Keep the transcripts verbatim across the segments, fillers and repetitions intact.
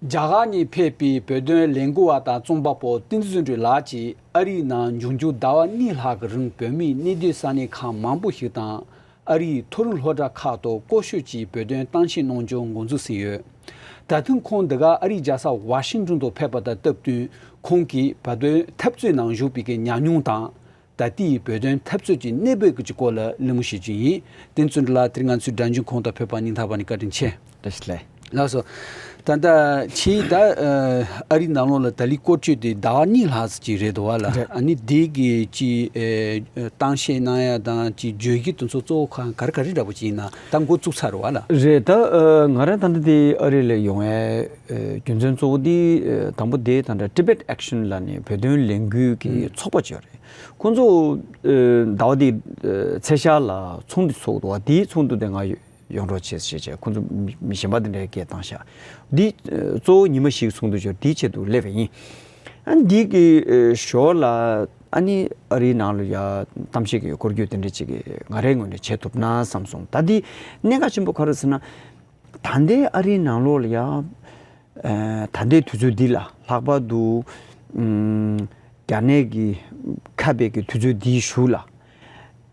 རྒྱ་གར་ནས་ཕེབས་པའི་བོད་དོན་ལས་འགུལ་བ་དང་རྩོམ་པ་པོ་བསྟན་འཛིན་བཟོ་སྒྲོན་ལགས་ཀྱིས་ཨ་རིའི་ནང་འབྱུང་འགྱུར་ཟླ་བ་གཉིས་ལྷག་གི་རིང་བོད་མིའི་གནས་སྡོད་ས་གནས་ཁག་མང་པོ་ཞིག་དང་། ཨ་རིའི་མཐོ་རིམ་སློབ་གྲྭ་ཁག་ཏུ་སྐོར་སྐྱོད་ཀྱིས་བོད་དོན་གཏམ་བཤད་གནང་རྒྱུ་འགོ་འཛུགས་ཟིན་ཡོད། ད་ཐེངས་ཁོང་འདི་ག་ཨ་རིའི་རྒྱལ་ས་ཝ་ཤིང་ཏོན་དུ་ཕེབས་པ་དང་སྟབས་བསྟུན། ཁོང་གིས་བོད་དོན་འཐབ་རྩོད་ནང་ཞུགས་པའི་གི་ཉམས་མྱོང་དང་། ད་ལྟའི་བོད་དོན་འཐབ་རྩོད་ཀྱི་གནས་བབ་ཀྱི་སྐོར་ལ་གླེང་མོལ་བྱེད་རྒྱུ་ཡིན། བསྟན་འཛིན་ལགས། དེ་རིང་ང་ཚོའི་སྒྲ་འཇུག་ཁང་དུ་ཕེབས་པར་སྙིང་ཐག་པ་ནས་བཀའ་དྲིན་ཆེ། བཀྲ་ཤིས་བདེ་ལེགས། ལགས་སོ། ད་ལྟ་ཁྱེད་ད་ཨ་རིའི་ནང་ལོགས་ལ་ད་ལི་སྐོར་སྐྱོད་དེ་ཟླ་བ་གཉིས་ལྷག་ཙམ་ཅིག་རེད་འདུག་བ་ལ། རེད། ཨ་ནི་དེ་གི་ཅིག་གཏམ་བཤད་གནང་ཡ་དང་ཅིག་བརྗོད་གཞི་དེ་ཚོ་གཙོ་བོ་ག་རེ་ག་རེ་འདྲ་པོ་ཅིག་ཡིན་ན་ད་འགོ་བཙུགས་ཚར་བ་ལ། རེད། ད་ང་རང་ད་ལྟ་དེ་ཨ་རི་ལ་ཡོང་བའི་རྒྱུ་མཚན་གཙོ་བོ་དེ་དང་པོ་དེ་ད་ལྟ་Tibet Action ལབ་ནས་བོད་དོན་ལས་འགུལ་གྱི་ཚོགས་པ་ཅིག་ཡོད་རེད། ཁོང་ཚོ་ཟླ་བ་དེ་ཚེས་ཤར་ལ་ཚོགས་འདུ་ཚོགས་འདུག་བ། དེའི་ཚོགས་འདུ་དེ་ང་ཡོང་རོགས་བྱེད་ཞེས་བྱས་ཁོ་ཚོ་མི་མི་གཞན་པ་དེ་འདྲའི་སྐད་བཏང་ཤག་འདི་གཙོ་བོ་ཉི་མ་བཞིའི་ཚོགས་འདུ་ཞོར་དེའི་ཆེད་དུ་སླེབས་པ་ཡིན། ཨ་འདི་གི་ཞོར་ལ་ཨ་ནི་ཨ་རིའི་ནང་ལ་ཡ་གཏམ་བཤད་ཀྱི་སྐོར་སྐྱོད་དེ་འདྲ་ཅིག་གི་ང་རའི་ངོས་ནས་བྱེད་ཐུབ་ན་བསམ་སོང་། ད་འདི་གནད་འགག་ཆེན་པོ་ག་རེ་ཟེར་ན། ད་ལྟའི་ཨ་རིའི་ནང་ལོགས་ལ་ཡ། ཨ་ད་ལྟའི་དུས་ཚོད་འདི་ལ་ལྷག་པར་དུ་ཨམ་རྒྱ་ནད་ཀྱིས་ཁ་བའི་གི་དུས་ཚོད་འདིའི་གཞུག་ལ།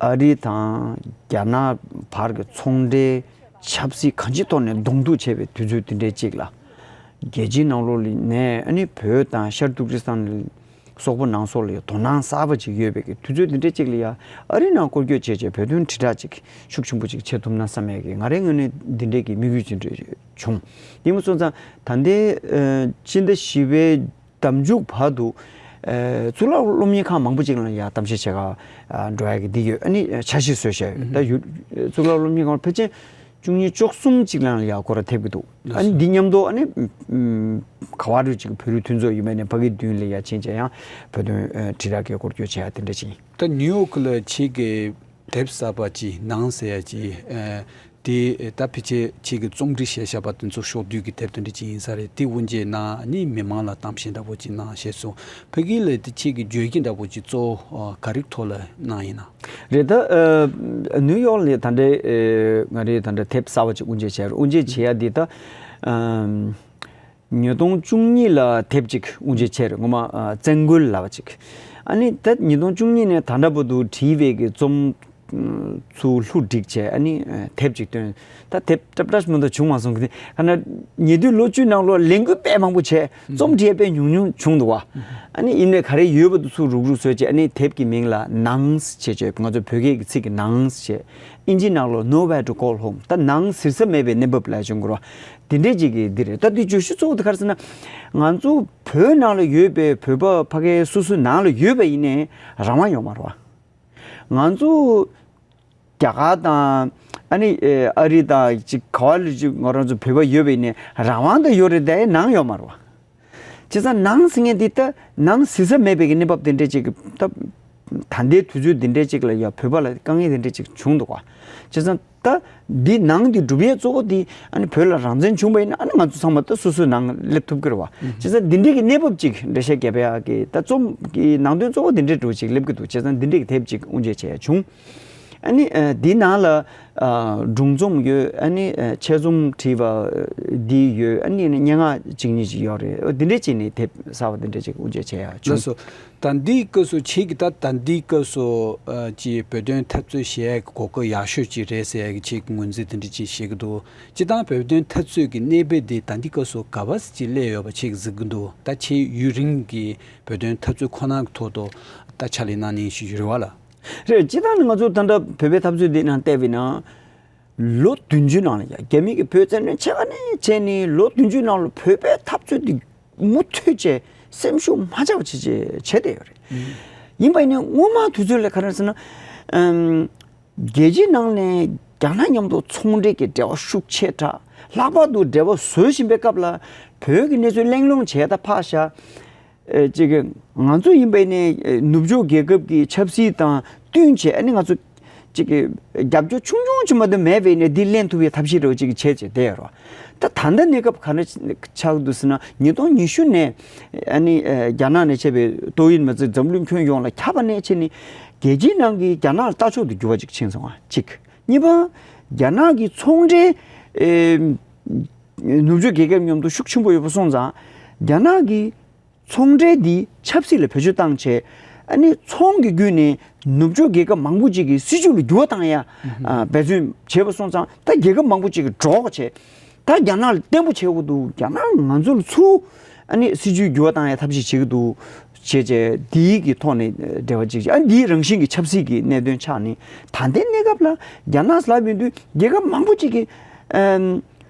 ཨ་རི་དང་རྒྱ་ནག་བར་གྱི་ཚོང་འབྲེལ་ཆབ་སྲིད་གང་ཅིའི་ཐོག་ནས་གདོང་ཐུག་བྱས་པའི་དུས་ཚོད་འདི་འདྲའི་གཅིག་ལ། རྒྱལ་སྤྱིའི་ནང་ལོགས་ནས་ཨ་ནི་བོད་དང་ཤར་ཏུར་ཀི་སི་ཐན་སོག་པོ་ནང་སོགས་ལ་ཡང་དོ་སྣང་གསར་པ་ཅིག་ཡོད་པའི་གི་དུས་ཚོད་འདི་འདྲའི་གཅིག་ལ་ཡ་ཨ་རི་ནང་སྐོར་སྐྱོད་བྱས་བྱས་བོད་དོན་དྲིལ་བསྒྲགས་ཅིག་ཤུགས་ཆེན་པོ་ཅིག་བྱེད་ཐུབ་ན་བསམ་ཡས་ཀྱི་ང་རའི་ངོས་ནས་འདི་འདྲའི་གི་དམིགས་ཡུལ་ཅིག་འདྲ་བྱུང་། དེ་མ་སོང་ཙང་ད་ལྟའི་ཨ་སྤྱི་ཟླ་བཞི་པའི་ཟླ་མཇུག་བར་དུ་ཨ་གཙུག་ལག་སློབ་གཉེར་ཁང་མང་པོ་ཅིག་ལ་ཡ་གཏམ་བཤད་བྱེད་ག་ཨ་འགྲོ་ཡ་གི་འདི་ཡོད། ཨ་ནི་འཆར་གཞི་བཟོས་བཞག་ཡོད། ད་ཡུ་གཙུག་ལག་སློབ་གཉེར་ཁང་ཕལ་ཆེར་བཅུ་གཉིས་བཅུ་གསུམ་ཅིག་ལ་ཡ་སྐོར་ར་ཐེབས་ཀྱི་འདུག་ཨ་ནི་འདི་མཉམ་དུ་ཨ་ནི་ཨམ་ག་བ་རུ་ཅིག་བོད་རིགས་མཐུན་ཚོགས་ཡིན་པ་ནས་ཕ་གི་མདུན་ལ་ཡ་ཕྱིན་བྱས་ཡང་བོད་དོན་ཨ་དྲིལ་བསྒྲགས་ཀྱི་སྐོར་སྐྱོད་བྱེད་ཡ་དེ་འདྲ་ཅིག་ཡིན། ད་ནིའུ་ཡོག་ལ་ཁྱེད་ཀྱི་དེབ་གསར་པ་ཅིག་ནང་ཟེར་ཡ་ཅིག་ཨ་དེ་ད་ཕལ་ཆེར་ཁྱེད་ཀྱི་རྩོམ་སྒྲིག་བྱས་བཞག་པ་དེ་ཚོ་ཕྱོགས་བསྡུས་ཀྱི་དེབ་དེ་འདྲ་ཅིག་ཡིན་ས་རེད། དེ་དབུ་འབྱེད་ནང་ནི་མི་མང་ལ་གཏམ་བཤད་འདྲ་པོ་ཅིག་གནང་བྱས་སོང་། ཕ་གི་ལ་དེ་ཁྱེད་ཀྱི་བརྗོད་གཞི་འདྲ་པོ་ཅིག་གཙོ་བོ་ག་རེ་ཐོག་ལ་གནང་ཡིན་ན། རེད། ད་ཨ་ནིའུ་ཡོག་ལ་ད་ལྟའི་ཨ་ང་རའི་ད་ལྟ་དེབ་གསར་པ་ཅིག་དབུ་འབྱེད་བྱས་རེད། དབུ་འབྱེད་བྱེད་ཡ་འདི་ད་ཨམ་ཉིས་སྟོང་བཅུ་གཉིས་ལ་དེབ་ཅིག་དབུ་འབྱེད་བྱས་རེད། ངོ་མ་ཨ་བཙན་རྒོལ་ལབ་པ་ཅིག་ཨ་ནི་ད་ཉིས་སྟོང་བཅུ་གཉིས་ནས་ད་ལྟ་བར་དུ་བྲིས་པའི་གི་རྩོམ་ཚུར་བསླུ་བསྒྲིགས་བྱས་ཨ་ནི་དེབ་ཅིག་བཏོན། ད་དེབ་ཏབ་ཏབ་མ་གཏོགས་བྱུང་མ་སོང་གི་ཁ་ན་ཉེ་དུས་ལོ་བཅུའི་ནང་ལོགས་ལས་འགུལ་དཔེ་མང་པོ་བྱས། རྩོམ་བྲིས་དཔེ་ཉུང་ཉུང་བྱུང་འདུག་བ། ཨ་ནི་ཡིན་ནའི་ག་རེ་ཡོད་པ་དེ་ཚུར་རུག་རུག་བཟོས་བྱས་ཨ་ནི་དེབ་ཀྱི་མིང་ལ་ནང་ཞེས་བྱས་ང་ཚོ་བོད་སྐད་ཀྱི་ཚིག་གི་ནང་ཞེས་ཨིན་ཇིའི་ནང་ལོགས་Nowhere to Call Home ད་ནང་ཟེར་ས་མེད་པའི་གནས་བབ་ལ་བྱུང་དགོས་རེད་བ། དེ་འདྲས་ཅིག་གི་འདི་རེད། ད་དེ་བརྗོད་གཞི་གཙོ་བོ་དེ་ག་རེ་ཟེར་ན། ང་ཚོ་བོད་ནང་ལ་ཡོད་པའི་བོད་པ་ཕ་གའི་སོ་སོའི་ནང་ལ་ཡོད་པ་ཡིན་ནའི་རང་དབང་ཡོད་མ་རེད་བ། ང་ཚོ་རྒྱ་གར་དང་ཨ་ནི་ཨ་རི་དང་ཅིག་ག་བ་ལ་ཅིག་ང་རང་ཚོ་བོད་པ་ཡོད་པ་ཡིན་ནའི་རང་དབང་དེ་ཡོད་རེད་དེ་ནང་ཡོད་མ་རེད་བ། བྱས་ཙང་ནང་ཟེར་མཁན་འདི་ད་ནང་ཟེར་ས་མེད་པའི་གི་གནས་བབ་དེ་འདྲས་ཅིག་ད་ད་ལྟའི་དུས་ཚོད་འདི་འདྲས་ཅིག་ལ་ཡ་བོད་པ་ལ་དཀའ་ངལ་དེ་འདྲས་ཅིག་བྱུང་འདུག་བ། བྱས་ཙང་ད་འདི་ནང་འདི་སྒྲུབ་ཡས་གཙོ་བོ་འདི་ཨ་ནི་བོད་ལ་རང་བཙན་བྱུང་བ་ཡིན་ན་ཨ་ནི་ང་ཚོ་ཚང་མ་ད་སོ་སོའི་ནང་སླེབས་ཐུབ་ཀྱི་རེད་བ། བྱས་ཙང་འདི་འདྲས་ཀྱི་གནས་བབ་ཅིག་འགྲེལ་བཤད་རྒྱབ་ཡ་གི་ད་རྩོམ་གྱི་ནང་དོན་གཙོ་བོ་འདི་འདྲས་འདྲ་བོ་ཅིག་སླེབས་ཀྱི་འདུག་བྱས་ཙང་འདི་འདྲས་ཀྱི་དེབ་ཅིག་དབུ་འབྱེད་བྱས་ཡ་བྱུང་། ཨ་ནི་ཨ་འདི་ནང་ལ་ཨ་སྒྲུང་རྩོམ་ཡོད། ཨ་ནི་ཨ་ཆེད་རྩོམ་བྲིས་པ་འདི་ཡོད། ཨ་ནི་སྙན་ངག་གཅིག་གཉིས་ཅིག་ཡོད་རེད། འདི་འདྲས་ཅིག་ནི་དེབ་གསར་བ་འདི་འདྲས་ཅིག་དབུ་འབྱེད་བྱས་ཡ་བྱུང་། ལགས་སོ། ད་འདིའི་སྐབས་སུ་ཁྱེད་ཀྱིས་ད་ད་འདིའི་སྐབས་སུ་ཨ་ཅིག་བོད་དོན་འཐབ་རྩོད་བྱེད་ཡ་གི་གོ་སྐབས་ཡག་ཤོས་ཅིག་རེད་ཟེར་ཡ་གི་ཁྱེད་ཀྱི་ངོས་འཛིན་དེ་འདྲ་ཅིག་བྱེད་ཀྱི་འདུག་སྤྱིར་བཏང་བོད་དོན་འཐབ་རྩོད་ཀྱི་གནས་བབ་འདི་ད་འདིའི་སྐབས་སུ་ག་པ་ཅིག་སླེབས་ཡོད་པ་ཁྱེད་ཀྱིས་གཟིགས་ཀྱི་འདུག་ད་ཁྱེད་ཡུན་རིང་གི་བོད་དོན་འཐབ་རྩོད་ཁོ་ནའི་ཐོག་ཏུ་ད་ཕྱག་ལས་གནང་མཁན་ཞིག་ཡོད་རེད་བ་ལ། རེད། སྤྱིར་བཏང་ནི་ང་ཚོ་ད་ལྟ་བོད་པའི་འཐབ་རྩོད་འདི་ནང་བལྟས་པ་ཡིན་ན། ལོ་བདུན་ཅུ་ནང་ལ་ཡ་རྒྱ་མི་གིས་བོད་བཙན་གནོན་བྱས་པ་ནས་བྱས་ནས་ལོ་བདུན་ཅུ་ནང་ལ་བོད་པའི་འཐབ་རྩོད་འདི་མུ་མཐུད་བྱས་སེམས་ཤུགས་མ་ཆག་པ་བྱས་བྱས་བྱས་བསྡད་ཡོད་རེད། ཡིན་པ་ཡིན་ནའི་སྔོན་མ་དུས་ཚོད་ལ་ག་རེ་ཟེར་ན། ཨམ། རྒྱལ་སྤྱིའི་ནང་ནས་རྒྱ་ནག་མཉམ་དུ་ཚོང་འབྲེལ་གྱི་འབྲེལ་བ་ཤུགས་ཆེ་དྲགས་ལྷག་པར་དུ་འབྲེལ་བ་བཟོ་བཞིན་པའི་སྐབས་ལ་བོད་ཀྱི་གནས་ཚུལ་གླེང་སློང་བྱས་ད་ཕར་བཞག་ཨེ་ཅིག་གི་ང་ཚོ་ཡིན་པའི་ནི་ཨེ་ནུབ་ཕྱོགས་རྒྱལ་ཁབ་ཀྱི་ཆབ་སྲིད་དང་བསྟུན་བྱས་ཨ་ནི་ང་ཚོ་ཅིག་གི་རྒྱབ་སྐྱོར་ཆུང་ཆུང་ཅིག་མ་གཏོགས་མེད་པའི་ནི་འདི་ལེན་ཐུབ་པའི་ཐབས་ཤེས་རེ་བ་ཅིག་བྱས་བྱས་བསྡད་ཡོད་རེད། ད་ད་ལྟ་གནས་སྐབས་ག་འདྲ་ཆགས་འདུག་ཟེར་ན་ཉིས་སྟོང་ཉི་ཤུ་ནས་ཨ་ནི་ཨེ་རྒྱ་ནག་ནས་བྱས་པའི་ཏོག་དབྱིབས་ནད་དུག་འཛམ་གླིང་ཁྱོན་ཡོངས་ལ་ཁྱབ་པ་ནས་བྱས་ནས་རྒྱལ་སྤྱིའི་ནང་གི་རྒྱ་ནག་ལ་ལྟ་ཕྱོགས་དེ་འགྱུར་བ་ཅིག་ཕྱིན་སོང་བ་གཅིག་གཉིས་པ། རྒྱ་ནག་གི་ཚོང་འབྲེལ་ཨེ་ ནུབ་ཕྱོགས་རྒྱལ་ཁབ་མཉམ་དུ་ཤུགས་ཆེན་པོ་ཡོད་པ་སོང་ཙང་། རྒྱ་ནག་གི་ཚོང་འབྲེལ་འདི་ཆབ་སྲིད་ལ་བེད་སྤྱོད་བཏང་བྱས། ཨ་ནི་ཚོང་གི་བརྒྱུད་ནས་ནུབ་ཕྱོགས་རྒྱལ་ཁབ་མང་པོ་ཅིག་གི་སྲིད་ཇུས་ལ་འགྱུར་བ་བཏང་ཡ། ཨ། འབད་བརྩོན་བྱས་པ་སོང་ཙང་། ད་རྒྱལ་ཁབ་མང་པོ་ཅིག་གིས་གྲོགས་བྱས། ད་རྒྱ་ནག་ལ་བརྟན་པོ་བྱེད་དགོས་འདུག་རྒྱ་ནག་ང་ཚོ་ལ་ཚུར། ཨ་ནི་སྲིད་ཇུས་འགྱུར་བ་བཏང་ཡ་ཐབས་ཤེས་བྱེད་ཀྱི་འདུག་བྱས་བྱས། འདིའི་གི་ཐོག་ནས་འབྲེལ་བ་ཅིག་ཨ། འདིའི་རང་བཞིན་གྱི་ཆབ་སྲིད་ཀྱི་གནད་དོན་ཆགས་ནས། ད་ལྟའི་གནས་སྐབས་ལ་རྒྱ་ནག་ལབ་ཡོང་དུས་རྒྱལ་ཁབ་མང་པོ་ཅིག་གིས། ཨམ།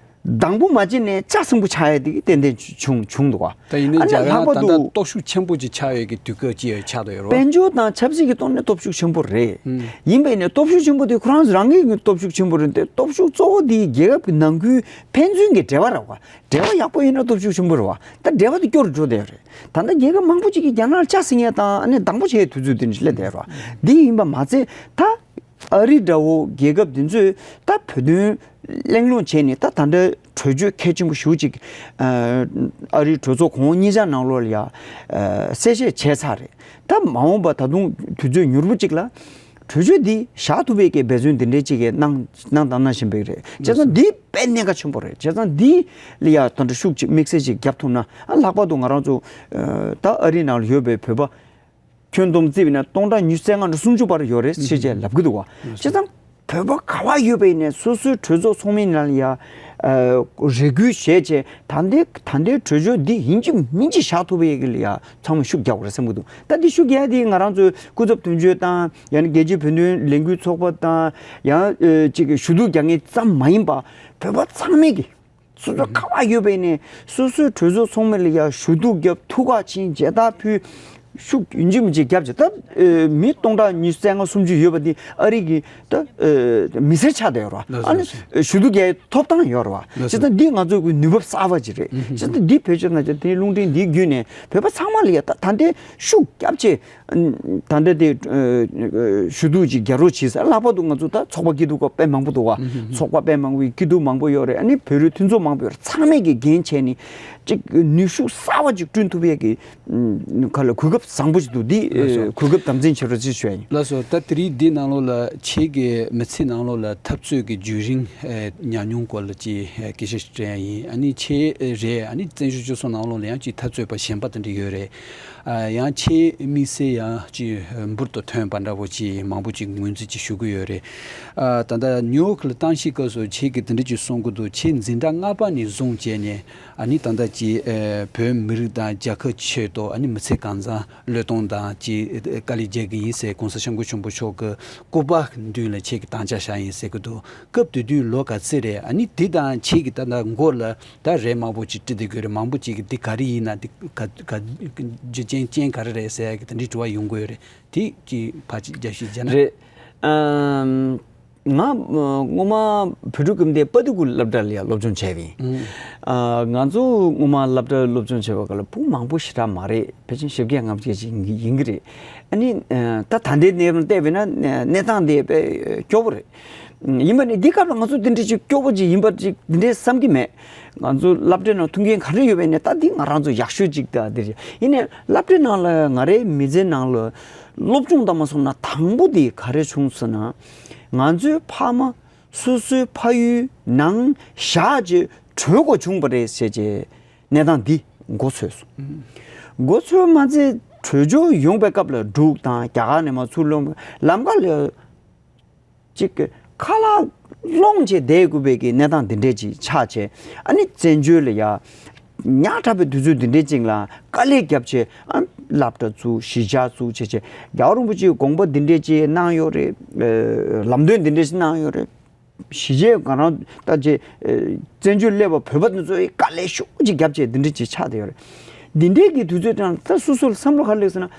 སྡང་པོ་མ་བྱས་ནས་ལྕགས་སྲིན་པོ་ཆགས་ཡ་དེ་གི་ཏན་ཏན་བྱུང་བྱུང་འདུག་བ། ད་ཡིན་ནའི་ཨ་ནི་རྒྱ་ནག་ལྷག་པར་ད་ལྟ་དུ་སྟོབས་ཤུགས་ཆེན་པོ་ཅིག་ཆགས་ཡོད་ཀྱི་དུས་སྐབས་ཅིག་ཆགས་བསྡད་ཡོད་རེད་བ། དཔལ་འབྱོར་དང་ཆབ་སྲིད་ཀྱི་ཐོག་ནས་སྟོབས་ཤུགས་ཆེན་པོ་རེད། ཨུམ། ཡིན་པས་ནས་སྟོབས་ཤུགས་ཆེན་པོ་དེ་ཁོ་རང་རང་ཉིད་ཀྱི་སྟོབས་ཤུགས་ཆེན་པོ་རེད་དེ། སྟོབས་ཤུགས་གཙོ་བོ་དེ་རྒྱལ་ཁབ་ཀྱི་ནང་ཁུལ་ཕན་ཚུན་གྱི་འབྲེལ་བ་རེད་བ། འབྲེལ་བ་ཡག་པོ་ཡིན་ན་སྟོབས་ཤུགས་ཆེན་པོ་རེད་བ། ད་འབྲེལ་བ་དེ་སྐྱོ་རུ་འགྲོ་བསྡད་ཡོད་རེད། ད་ལྟ་རྒྱལ་ཁབ་མང་པོ་ཅིག་གིས་རྒྱ་ནག་ལ་ལྕགས་སྲིད་ཉེ་དང་ཨ་ནི་སྡང་པོ་བྱེད་དུས་ཚོད་དེ་འདྲ་སླེབས་བསྡད་ཡོད་རེད་བ། འདི་ཡིན་པ་མ་ཚད། ད་ཨ་རི་འདྲ་བོ་རྒྱལ་ཁབ་དེ་ཚོས་ད་བོད་དོན་གླེང་སློང་བྱས་ནས། ད་ད་ལྟ་གྲོས་ཆོད་གལ་ཆེན་པོ་ཞེ་པོ་ཅིག་ཨ་རིའི་གྲོས་ཚོགས་གོང་འོག་གཉིས་ཆ་ནང་ལོགས་ལ་ཡ། ཨ། གསལ་བཤད་བྱས་ཚར་རེད། ད་མ་འོངས་པ་ད་དུང་དུས་ཚོད་མྱུར་པོ་ཅིག་ལ་གྲོས་ཆོད་འདི་བཞག་ཐུབ་པའི་གི་འབད་བརྩོན་འདི་འདྲའི་ཅིག་གི་གནང་གནང་དང་གནང་བཞིན་པའི་རེད། བྱས་ཙང་འདི་དཔེ་གནད་འགག་ཆེན་པོ་རེད། བྱས་ཙང་འདི་ལ་ཡ་ད་ལྟ་ཤུགས་ཅིག་དམིགས་བསལ་ཅིག་བརྒྱབ་ཐུབ་ན། ཨ། ལྷག་པར་དུ་ང་རང་ཚོ། ཨ། ད་ཨ་རི་ནང་ལ་ཡོད་པའི་བོད་པ་ཁྱོན་བསྡོམས་བརྩིས་པ་ཡིན་ན་སྟོང་ཕྲག་ཉི་ཤུ་རྩ་ལྔ་འདྲ་སུམ་ཅུ་བར་ཡོད་རེད་ཟེར་བྱས་ལབ་ཀྱི་འདུག་བ། བྱས་ཙང་བོད་པ་ག་པར་ཡོད་པ་ཡིན་ནའི་སོ་སོའི་གྲོས་ཚོགས་ཚོགས་མི་ནང་ལ་ཡ། ཨ། རེ་སྐུལ་བྱས་བྱས། ད་ལྟའི་ད་ལྟའི་གྲོས་ཆོད་འདི་ཡིན་གཅིག་མིན་གཅིག་བཞག་ཐུབ་པའི་གི་ལ་ཡ་ཚང་མས་ཤུགས་རྒྱག་དགོས་རེད་བསམ་གྱི་འདུག་ད་འདི་ཤུགས་རྒྱག་ཡ་དེ་ང་རང་ཚོའི་སྐུ་ཚབ་དོན་གཅོད་དང་། ཡང་ན་རྒྱལ་སྤྱིའི་བོད་དོན་ལས་འགུལ་ཚོགས་པ་དང་། ཡང་། ཨ། ཅིག་གི་ཞུ་གཏུག་རྒྱག་མཁན་ཙམ་མ་ཡིན་པ། བོད་པ་ཚང་མས་གི་སོ་སོ་ག་པར་ཡོད་པ་ཡིན་ནའི་སོ་སོའི་གྲོས་ཚོགས་ཚོགས་མི་ལ་ཡ་ཞུ་གཏུག་རྒྱབ། ཐུགས་ཁུར་ཆེ་མཇལ་དར་ཕུལ། ཤུགས་ཡིན་གཅིག་མིན་གཅིག་རྒྱབ་བྱས། ད། ཨ། མི་སྟོང་ཕྲག་ཉི་ཤུ་རྩ་ལྔ་སུམ་ཅུ་ཡོད་པ་འདི་ཨ་རི་གི་ད། ཨ། མི་སེར་ཆགས་བསྡད་ཡོད་རེད་བ། ལགས་སོ། ཨ་ནི། ལགས་སོ། ཞུ་གཏུག་རྒྱག་ཐོབ་ཐང་ཡོད་རེད་བ། ལགས་སོ། བྱས་ཙང་འདི་ང་ཚོའི་གི་ནུས་པ་གསར་པ་ཅིག་རེད། ཨུ་ཧུ། བྱས་ཙང་འདི་བེད་སྤྱོད་གནང་བྱས། དེ་རླུང་འཕྲིན་འདི་བརྒྱུད་ནས་བོད་པ་ཚང་མ་ལ་ཡ་ད་ད་ལྟའི་ཤུགས་རྒྱབ་བྱས། ད་ལྟ་དེ། ཨ། ཞུ་གཏུག་ཅིག་རྒྱག་རོགས་གྱིས་ཟེར། ལྷག་པར་དུ་ང་ཚོ་ད་ཚོགས་པ་སྐྱིད་སྡུག་པ་དཔེ་མང་པོ་འདུག་བ། ཨུ་ཧུ། ཚོགས་པ་དཔེ་མང་པོ་ཡོད། སྐྱིད་སྡུག་མང་པོ་ཡོད་རེད། ཨ་ནི་བོད་རིགས་མཐུན་ཚོགས་མང་པོ་ཡོད་རེད། ཚང་མས་ཀྱི་འགན་བྱས་ནས་ཅིག་ནུས་ཤུགས་གསར་པ་ཅིག་བསྐྲུན་ཐུབ་ཡས་ཀྱི། ཨ། ག་ལ། གོ་སྐབས་བཟང་པོ་ཞིག་འདུག་འདི། ལགས་སོ། ཨ། གོ་སྐབས་དམ་འཛིན་བྱེད་རོགས་ཞེས་ཞུ་ཡ་ཡིན། ལགས་སོ། ད་དེ་རིང་འདི་ནང་ལོགས་ལ་ཁྱེད་ཀྱི་མི་ཚེ་ནང་ལོགས་ལ་འཐབ་རྩོད་ཀྱི་བརྒྱུད་རིམ། ཨ། ཉམས་མྱོང་སྐོར་ལ་ཅིག་ཨ། སྐད་ཆ་ཞིག་དྲན་ཡ་ཡིན། ཨ་ནི་ཁྱེད་རེད། ཨ་ནི་བཙན་བྱོལ་སྤྱི་ཚོགས་ནང་ལོགས་ལ་ཡང་ཅིག་འཐབ་རྩོད་པ་གཞན་པ་དེ་འདྲ་ཡོད་རེད། ཨ། ཡང་ཁྱེད་དམིགས་བསལ་ཡང་ཅིག་འབུར་དུ་ཐོན་པ་འདྲ་བོ་ཅིག་མང་པོ་ཅིག་ངོས་འཛིན་ཅིག་ཞུ་གི་ཡོད་རེད། ཨ། ད་ལྟ་ནིའུ་ཡོག་ལ་བཏང་ཞིག་སྐབས་སུ་ཁྱེད་ཀྱིས་དེ་འདྲ་ཅིག་གསུང་གི་འདུག་ཁྱེད་འཛིན་གྲྭ་ལྔ་པ་ནས་བཟུང་བྱས་ནས། ཨ་ནི་ད་ལྟ་ཅིག་ཨ། བོད་མི་རིགས་དང་རྒྱལ་ཁབ་ཆེད་དུ། ཨ་ནི་མི་ཚེ་གང་ཚང་བློས་གཏོང་དང་ཅིག་ཨ། དཀའ་ལས་རྒྱག་གི་ཡིན་ཟེར་གོང་ས་སྐྱབས་མགོན་ཆེན་པོ་མཆོག་གི་སྐུ་པར་མདུན་ལ་ཁྱེད་ཀྱིས་དམ་བཅའ་བཞག་ཡིན་ཟེར་གྱི་འདུག་སྐབས་དེ་དུས་ལོ་ག་ཚོད་རེད། ཨ་ནི་དེ་དང་ཁྱེད་ཀྱི་ད་ལྟ་མགོ་ལ་ད་རས་དམར་པོ་ཅིག་དཀྲིས་བསྡད་ཀྱི་ཡོད་རེད། མང་པོ་ཅིག་གིས་འདི་ག་རེ་ཡིན་ན། འདི་ག་ག་རྒྱུ་རྐྱེན་རྐྱེན་ག་རེ་རེད་ཟེར་ཡ་གི་དེ་འདྲའི་དྲི་བ་ཡོང་གི་ཡོད་རེད། དེ་ཅིག་ཕར་ཅིག་རྒྱབ་བཤད་བྱས་ན། རེད། ཨམ། ང་སྔོན་མ་བོད་ཕྲུག་སྐུལ་འདེད་དཔའ་སྡུག་གི་སློབ་གྲྭ་ལ་ཡང་སློབ་སྦྱོང་བྱས་པ་ཡིན། ཨུམ། ཨ། ང་ཚོ་སྔོན་མ་སློབ་གྲྭར་སློབ་སྦྱོང་བྱེད་པ་ག་ལ་བུ་མང་པོ་ཞེ་དྲག་མ་རེད། ཕལ་ཆེར་བཞི་བརྒྱ་ལྔ་བརྒྱ་ཅིག་ཡིན་གྱི་རེད། ཨ་ནི། ཨ། ད་ད་ལྟའི་གནས་བབ་བལྟས་པས་ན་གནས་སྟངས་དེ་དཔེ་སྐྱོ་པོ་རེད། ཡིན་པ་ནི་འདི་སྐབས་ལ་ང་ཚོ་འདི་འདྲ་ཅིག་སྐྱོ་པོ་ཅིག་ཡིན་པ་ཅིག་འདི་འདྲའི་བསམ་གྱི་མེད། ང་ཚོ་སློབ་གྲྭའི་ནང་ཐུགས་འགན་ག་རེ་ཡོད་པ་ཡིན་ནའི་ད་འདི་ང་རང་ཚོ་ཡག་ཤོས་ཅིག་ད་འདི་རེད། ཡིན་ནའི་སློབ་གྲྭའི་ནང་ལ་ང་རའི་མི་ཚེའི་ནང་ལ་སློབ་སྦྱོང་བཏང་མ་སོང་ན་དང་པོ་དེ་ག་རེ་བྱུང་ཟེར་ན། ང་ཚོའི་ཕ་མ་སོ་སོའི་ཕ་ཡུལ་ནང་བཞག་བྱས་བྲོས་དགོས་བྱུང་བ་རེད་ཟེར་བྱས་གནས་སྟངས་འདི་མགོ་ཚོས་སོང་། མགོ་ཚོས་མ་ཚད་བྲོས་བྱོལ་ཡོང་པའི་སྐབས་ལ་འབྲུག་དང་རྒྱ་གར་ནས་མར་ཚུར་ལོག་ལམ་ཁ་ལ་ཅིག་ཁ་ལག་སློང་བྱས་བསྡད་དགོས་པའི་གི་གནས་སྟངས་འདི་འདྲས་ཅིག་ཆགས་བྱས། ཨ་ནི་བཙན་བྱོལ་ལ་ཡ་ཉག་ཕྲ་བའི་དུས་ཚོད་འདི་འདྲས་ཅིག་ལ་དཀའ་ལས་བརྒྱབ་བྱས། ཨ། སློབ་གྲྭ་བཙུགས། གཞིས་ཆགས་བཙུགས་བྱས་བྱས། རྒྱལ་བ་རིན་པོ་ཆེའི་དགོངས་པ་འདི་འདྲས་ཅིག་གནང་ཡོད་རེད། ཨ། ལམ་སྟོན་འདི་འདྲས་ཅིག་གནང་ཡོད་རེད། གཞིས་བྱེས་ང་རང་ད་ཅིག་ཨ། བཙན་བྱོལ་སླེབས་པ་བོད་པ་དེ་ཚོས་དཀའ་ལས་ཤུགས་ཅིག་བརྒྱབ་བྱས་འདི་འདྲས་ཅིག་ཆགས་བསྡད་ཡོད་རེད། འདི་འདྲས་ཀྱི་དུས་ཚོད་དང་ད་སོ་སོ་ལ་བསམ་བློ་ག་རེ་སླེབས་ཟེར་ན།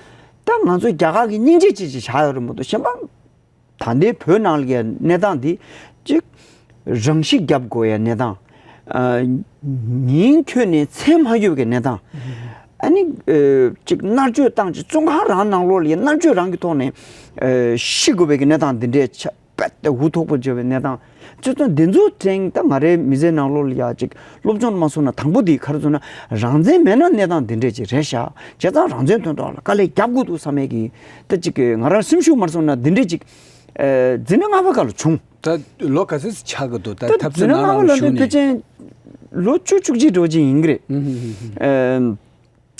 ད་ང་ཚོ་རྒྱ་གར་གྱི་སྙིང་རྗེ་ཅིག་ཅིག་བཞག་ཡོད་རེད་མ་གཏོགས། གཞན་པ། ད་ལྟའི་བོད་ནང་ལ་གནས་སྟངས་འདི་གཅིག་རང་ཤི་རྒྱབ་དགོས་ཡ་གནས་སྟངས། ཨ། ཉིན་འཁྱོལ་ནས་མཚན་མ་གཡོལ་བའི་གནས་སྟངས། ཨ་ནི། ཨ། གཅིག་མནར་གཅོད་བཏང་བྱས་བཙོན་ཁང་རང་ནང་ལོགས་ལ་ཡ་མནར་གཅོད་རང་གི་ཐོག་ནས། ཨ། ཤི་དགོས་པའི་གནས་སྟངས་འདི་འདྲས་ཆགས། རྦད་དེ་འུ་ཐུག་པོ་བྱེད་པའི་གནས་སྟངས། བྱས་ཙང་འདི་ཚོ་དྲན། ད་ང་རའི་མི་ཚེའི་ནང་ལོགས་ལ་ཡ་ཅིག་སློབ་སྦྱོང་མ་སོང་ན་དང་པོ་དེ་ག་རེ་ཟེར་ན། རང་བཙན་མེད་ན་གནས་སྟངས་འདི་འདྲས་ཅིག་རེད་ཤག་བྱས་ཙང་རང་བཙན་དོན་ཐོག་ལ་དཀའ་ལས་རྒྱབ་དགོས་འདུག་བསམ་ཡས་ཀྱི། ད་ཅིག་ང་རང་སེམས་ཤུགས་མ་སོང་ན་འདི་འདྲས་ཅིག་ཨ། འཛིན་གྲྭ་ལྔ་པ་སྐབས་ལ་བྱུང་། ད་ལོ་ག་ཚོད་ཅིག་ཆགས་ཀྱི་འདུག་ད་ད་ཐབས་ཚུལ་འཛིན་གྲྭ་ནང་ལ་ལྔ་པ་ལ་ཞུགས་ནས། དེ་ཕལ་ཆེར་ ལོ་བཅུ་བཅུ་གཅིག་འགྲོ་ཅིག་ཡིན་གི་རེད། ཨ།